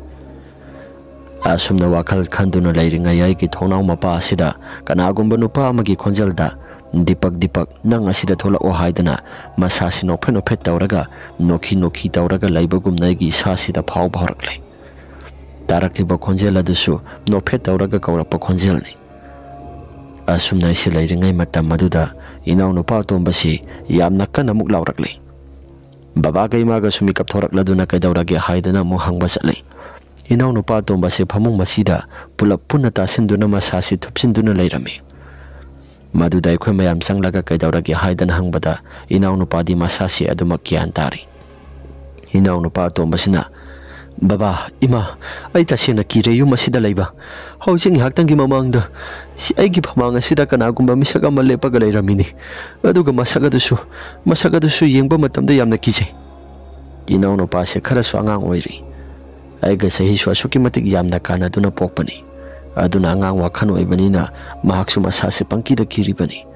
ꯑꯁꯨꯝꯅ ꯋꯥꯈꯜ ꯈꯟꯗꯨꯅ ꯂꯩꯔꯤꯉꯩ ꯑꯩꯒꯤ ꯊꯣꯡꯅꯥꯎ ꯃꯄꯥ ꯑꯁꯤꯗ ꯀꯅꯥꯒꯨꯝꯕ ꯅꯨꯄꯥ ꯑꯃꯒꯤ ꯈꯣꯟꯖꯦꯜꯗ, "ꯗꯤꯄꯛ, ꯗꯤꯄꯛ, ꯅꯪ ꯑꯁꯤꯗ ꯊꯣꯛꯂꯛꯑꯣ" ꯍꯥꯏꯗꯅ ꯃꯁꯥꯁꯤ ꯅꯣꯛꯐꯦꯠ ꯅꯣꯛꯐꯦꯠ ꯇꯧꯔꯒ, ꯅꯣꯛꯈꯤ ꯅꯣꯛꯈꯤ ꯇꯧꯔꯒ ꯂꯩꯕꯒꯨꯝꯅ ꯑꯩꯒꯤ ꯏꯁꯥꯁꯤꯗ ꯐꯥꯎꯕ ꯍꯧꯔꯛꯂꯦ꯫ ꯇꯥꯔꯛꯂꯤꯕ ꯈꯣꯟꯖꯦꯜ ꯑꯗꯨꯁꯨ ꯅꯣꯛꯐꯦꯠ ꯇꯧꯔꯒ ꯀꯧꯔꯛꯄ ꯈꯣꯟꯖꯦꯜꯅꯤ꯫ ꯑꯁꯨꯝꯅ ꯑꯩꯁꯦ ꯂꯩꯔꯤꯉꯩ ꯃꯇꯝ ꯑꯗꯨꯗ ꯏꯅꯥꯎꯅꯨꯄꯥ ꯑꯇꯣꯝꯕꯁꯤ ꯌꯥꯝꯅ ꯀꯟꯅ ꯑꯃꯨꯛ ꯂꯥꯎꯔꯛꯂꯦ꯫ ꯕꯕꯥꯒ ꯏꯃꯥꯒꯁꯨ ꯃꯤꯀꯞ ꯊꯣꯔꯛꯂꯗꯨꯅ ꯀꯩꯗꯧꯔꯒꯦ ꯍꯥꯏꯗꯅ ꯑꯃꯨꯛ ꯍꯪꯕ ꯆꯠꯂꯤ꯫ ꯏꯅꯥꯎꯅꯨꯄꯥ ꯑꯇꯣꯝꯕꯁꯦ ꯐꯃꯨꯡ ꯃꯁꯤꯗ ꯄꯨꯂꯞ ꯄꯨꯟꯅ ꯇꯥꯁꯤꯟꯗꯨꯅ ꯃꯁꯥꯁꯤ ꯊꯨꯞꯆꯤꯟꯗꯨꯅ ꯂꯩꯔꯝꯃꯤ꯫ ꯃꯗꯨꯗ ꯑꯩꯈꯣꯏ ꯃꯌꯥꯝ ꯆꯪꯂꯒ ꯀꯩꯗꯧꯔꯒꯦ ꯍꯥꯏꯗꯅ ꯍꯪꯕꯗ ꯏꯅꯥꯎꯅꯨꯄꯥꯗꯤ ꯃꯁꯥꯁꯤ ꯑꯗꯨꯃꯛ ꯒ꯭ꯌꯥꯟ ꯇꯥꯔꯤ꯫ ꯏꯅꯥꯎꯅꯨꯄꯥ ꯑꯇꯣꯝꯕꯁꯤꯅ, "ꯕꯕꯥ, ꯏꯃꯥ, ꯑꯩ ꯇꯁꯦꯡꯅ ꯀꯤꯔꯦ ꯌꯨꯝ ꯑꯁꯤꯗ ꯂꯩꯕ꯫ ꯍꯧꯖꯤꯛ ꯉꯥꯏꯍꯥꯛꯇꯪꯒꯤ ꯃꯃꯥꯡꯗ ꯁꯤ ꯑꯩꯒꯤ ꯐꯃꯥꯡ ꯑꯁꯤꯗ ꯀꯅꯥꯒꯨꯝꯕ ꯃꯤꯁꯛ ꯑꯃ ꯂꯦꯞꯄꯒ ꯂꯩꯔꯝꯃꯤꯅꯤ꯫ ꯑꯗꯨꯒ ꯃꯁꯛ ꯑꯗꯨꯁꯨ, ꯃꯁꯛ ꯑꯗꯨꯁꯨ ꯌꯦꯡꯕ ꯃꯇꯝꯗ ꯌꯥꯝꯅ ꯀꯤꯖꯩ"꯫ ꯏꯅꯥꯎꯅꯨꯄꯥꯁꯦ ꯈꯔꯁꯨ ꯑꯉꯥꯡ ꯑꯣꯏꯔꯤ꯫ ꯑꯩꯒ ꯆꯍꯤꯁꯨ ꯑꯁꯨꯛꯀꯤ ꯃꯇꯤꯛ ꯌꯥꯝꯅ ꯀꯥꯟꯅꯗꯨꯅ ꯄꯣꯛꯄꯅꯤ꯫ ꯑꯗꯨꯅ ꯑꯉꯥꯡ ꯋꯥꯈꯜ ꯑꯣꯏꯕꯅꯤꯅ ꯃꯍꯥꯛꯁꯨ ꯃꯁꯥꯁꯦ ꯄꯪꯀꯤꯗ ꯀꯤꯔꯤꯕꯅꯤ꯫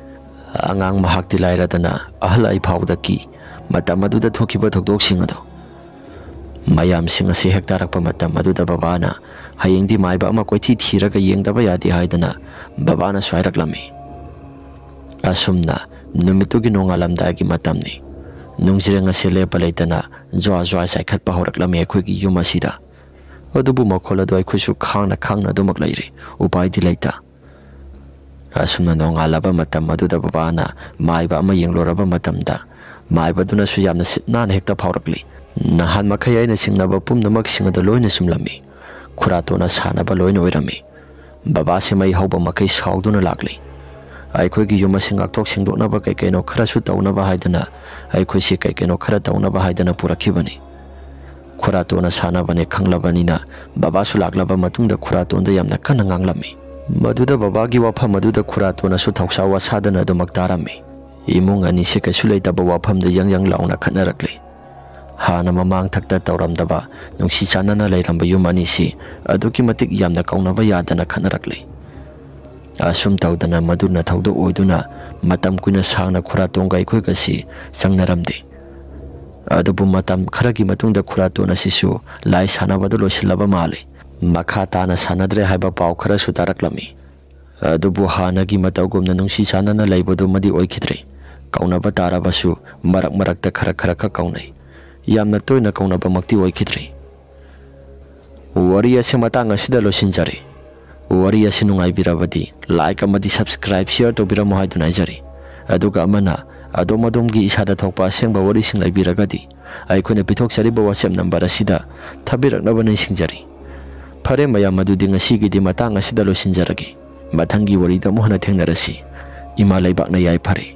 ꯑꯉꯥꯡ ꯃꯍꯥꯛꯇꯤ ꯂꯥꯏꯔꯗꯅ ꯑꯍꯜ ꯑꯩ ꯐꯥꯎꯗ ꯀꯤ꯫ ꯃꯇꯝ ꯑꯗꯨꯗ ꯊꯣꯛꯈꯤꯕ ꯊꯧꯗꯣꯛꯁꯤꯡ ꯑꯗꯣ꯫ ꯃꯌꯥꯝꯁꯤꯡ ꯑꯁꯤ ꯍꯦꯛ ꯇꯥꯔꯛꯄ ꯃꯇꯝ ꯑꯗꯨꯗ ꯕꯕꯥꯅ ꯍꯌꯦꯡꯗꯤ ꯃꯥꯏꯕ ꯑꯃ ꯀꯣꯏꯊꯤ ꯊꯤꯔꯒ ꯌꯦꯡꯗꯕ ꯌꯥꯗꯦ ꯍꯥꯏꯗꯅ ꯕꯕꯥꯅꯁꯨ ꯍꯥꯏꯔꯛꯂꯝꯃꯤ꯫ ꯑꯁꯨꯝꯅ ꯅꯨꯃꯤꯠꯇꯨꯒꯤ ꯅꯣꯡꯉꯥꯜꯂꯝꯗꯥꯏꯒꯤ ꯃꯇꯝꯅꯤ꯫ ꯅꯨꯡꯖꯤꯔꯦꯡ ꯑꯁꯤ ꯂꯦꯞꯄ ꯂꯩꯇꯅ ꯖ꯭ꯋꯥ ꯖ꯭ꯋꯥ ꯆꯥꯏꯈꯠꯄ ꯍꯧꯔꯛꯂꯝꯃꯤ ꯑꯩꯈꯣꯏꯒꯤ ꯌꯨꯝ ꯑꯁꯤꯗ꯫ ꯑꯗꯨꯕꯨ ꯃꯈꯣꯜ ꯑꯗꯨ ꯑꯩꯈꯣꯏꯁꯨ ꯈꯥꯡꯅ ꯈꯥꯡꯅ ꯑꯗꯨꯃꯛ ꯂꯩꯔꯤ, ꯎꯄꯥꯏꯗꯤ ꯂꯩꯇ꯫ ꯑꯁꯨꯝꯅ ꯅꯣꯡꯉꯥꯜꯂꯕ ꯃꯇꯝ ꯑꯗꯨꯗ ꯕꯕꯥꯅ ꯃꯥꯏꯕ ꯑꯃ ꯌꯦꯡꯂꯨꯔꯕ ꯃꯇꯝꯗ, ꯃꯥꯏꯕꯗꯨꯅꯁꯨ ꯌꯥꯝꯅ ꯁꯤꯠ ꯅꯥꯟꯅ ꯍꯦꯛꯇ ꯐꯥꯎꯔꯛꯂꯤ꯫ ꯅꯍꯥꯟ ꯃꯈꯩ ꯑꯩꯅ ꯆꯤꯡꯅꯕ ꯄꯨꯝꯅꯃꯛꯁꯤꯡ ꯑꯗꯨ ꯂꯣꯏꯅ ꯆꯨꯝꯂꯝꯃꯤ꯫ ꯈꯨꯔꯥꯇꯣꯟꯅ ꯁꯥꯟꯅꯕ ꯂꯣꯏꯅ ꯑꯣꯏꯔꯝꯃꯤ꯫ ꯕꯕꯥꯁꯤ ꯃꯩ ꯍꯧꯕ ꯃꯈꯩ ꯁꯥꯎꯗꯨꯅ ꯂꯥꯛꯂꯤ꯫ ꯑꯩꯈꯣꯏꯒꯤ ꯌꯨꯝ ꯑꯁꯤ ꯉꯥꯛꯊꯣꯛ ꯁꯦꯡꯗꯣꯛꯅꯕ ꯀꯩ ꯀꯩꯅꯣ ꯈꯔꯁꯨ ꯇꯧꯅꯕ ꯍꯥꯏꯗꯅ, ꯑꯩꯈꯣꯏꯁꯤ ꯀꯩ ꯀꯩꯅꯣ ꯈꯔ ꯇꯧꯅꯕ ꯍꯥꯏꯗꯅ ꯄꯨꯔꯛꯈꯤꯕꯅꯤ꯫ ꯈꯨꯔꯥꯇꯣꯟꯅ ꯁꯥꯟꯅꯕꯅꯦ ꯈꯪꯂꯕꯅꯤꯅ, ꯕꯕꯥꯁꯨ ꯂꯥꯛꯂꯕ ꯃꯇꯨꯡꯗ ꯈꯨꯔꯥꯇꯣꯟꯗ ꯌꯥꯝꯅ ꯀꯟꯅ ꯉꯥꯡꯂꯝꯃꯤ꯫ ꯃꯗꯨꯗ ꯕꯕꯥꯒꯤ ꯋꯥꯐꯝ ꯑꯗꯨꯗ ꯈꯨꯔꯥꯇꯣꯟꯅꯁꯨ ꯊꯧꯁꯥ ꯋꯥꯁꯥꯗꯅ ꯑꯗꯨꯃꯛ ꯇꯥꯔꯝꯃꯤ꯫ ꯏꯃꯨꯡ ꯑꯅꯤꯁꯦ ꯀꯩꯁꯨ ꯂꯩꯇꯕ ꯋꯥꯐꯝꯗ ꯌꯪ ꯌꯪ ꯂꯥꯎꯅ ꯈꯠꯅꯔꯛꯂꯤ꯫ ꯍꯥꯟꯅ ꯃꯃꯥꯡꯊꯛꯇ ꯇꯧꯔꯝꯗꯕ, ꯅꯨꯡꯁꯤ ꯆꯥꯟꯅꯅ ꯂꯩꯔꯝꯕ ꯌꯨꯝ ꯑꯅꯤꯁꯤ ꯑꯗꯨꯛꯀꯤ ꯃꯇꯤꯛ ꯌꯥꯝꯅ ꯀꯧꯅꯕ ꯌꯥꯗꯅ ꯈꯠꯅꯔꯛꯂꯤ꯫ ꯑꯁꯨꯝ ꯇꯧꯗꯅ ꯃꯗꯨꯅ ꯊꯧꯗꯣꯛ ꯑꯣꯏꯗꯨꯅ ꯃꯇꯝ ꯀꯨꯏꯅ ꯁꯥꯡꯅ ꯈꯨꯔꯥꯇꯣꯟꯒ ꯑꯩꯈꯣꯏꯒꯁꯤ ꯆꯪꯅꯔꯝꯗꯦ꯫ ꯑꯗꯨꯕꯨ ꯃꯇꯝ ꯈꯔꯒꯤ ꯃꯇꯨꯡꯗ ꯈꯨꯔꯥꯇꯣꯟ ꯑꯁꯤꯁꯨ ꯂꯥꯏ ꯁꯥꯟꯅꯕꯗ ꯂꯣꯏꯁꯤꯜꯂꯕ ꯃꯥꯜꯂꯤ꯫ ꯃꯈꯥ ꯇꯥꯅ ꯁꯥꯟꯅꯗ꯭ꯔꯦ ꯍꯥꯏꯕ ꯄꯥꯎ ꯈꯔꯁꯨ ꯇꯥꯔꯛꯂꯝꯃꯤ꯫ ꯑꯗꯨꯕꯨ ꯍꯥꯟꯅꯒꯤ ꯃꯇꯧꯒꯨꯝꯅ ꯅꯨꯡꯁꯤ ꯆꯥꯟꯅꯅ ꯂꯩꯕꯗꯨꯃꯗꯤ ꯑꯣꯏꯈꯤꯗ꯭ꯔꯦ꯫ ꯀꯧꯅꯕ ꯇꯥꯔꯕꯁꯨ ꯃꯔꯛ ꯃꯔꯛꯇ ꯈꯔ ꯈꯔ ꯈꯛ ꯀꯧꯅꯩ꯫ ꯌꯥꯝꯅ ꯇꯣꯏꯅ ꯀꯧꯅꯕꯃꯛꯇꯤ ꯑꯣꯏꯈꯤꯗ꯭ꯔꯦ꯫ ꯋꯥꯔꯤ ꯑꯁꯤ ꯃꯇꯥꯡ ꯑꯁꯤꯗ ꯂꯣꯏꯁꯤꯟꯖꯔꯦ꯫ ꯋꯥꯔꯤ ꯑꯁꯤ ꯅꯨꯡꯉꯥꯏꯕꯤꯔꯕꯗꯤ like ꯑꯃꯗꯤ subscribe, share ꯇꯧꯕꯤꯔꯝꯃꯨ ꯍꯥꯏꯗꯨꯅ ꯍꯥꯏꯖꯔꯤ꯫ ꯑꯗꯨꯒ ꯑꯃꯅ ꯑꯗꯣꯝ ꯑꯗꯣꯝꯒꯤ ꯏꯁꯥꯗ ꯊꯣꯛꯄ ꯑꯁꯦꯡꯕ ꯋꯥꯔꯤꯁꯤꯡ ꯂꯩꯕꯤꯔꯒꯗꯤ ꯑꯩꯈꯣꯏꯅ ꯄꯤꯊꯣꯛꯆꯔꯤꯕ WhatsApp number ꯑꯁꯤꯗ ꯊꯥꯕꯤꯔꯛꯅꯕ ꯅꯤꯡꯁꯤꯡꯖꯔꯤ꯫ ꯐꯔꯦ ꯃꯌꯥꯝ, ꯑꯗꯨꯗꯤ ꯉꯁꯤꯒꯤꯗꯤ ꯃꯇꯥꯡ ꯑꯁꯤꯗ ꯂꯣꯏꯁꯤꯟꯖꯔꯒꯦ꯫ ꯃꯊꯪꯒꯤ ꯋꯥꯔꯤꯗ ꯑꯃꯨꯛ ꯍꯟꯅ ꯊꯦꯡꯅꯔꯁꯤ꯫ ꯏꯃꯥ ꯂꯩꯕꯥꯛꯅ ꯌꯥꯏꯐꯔꯦ꯫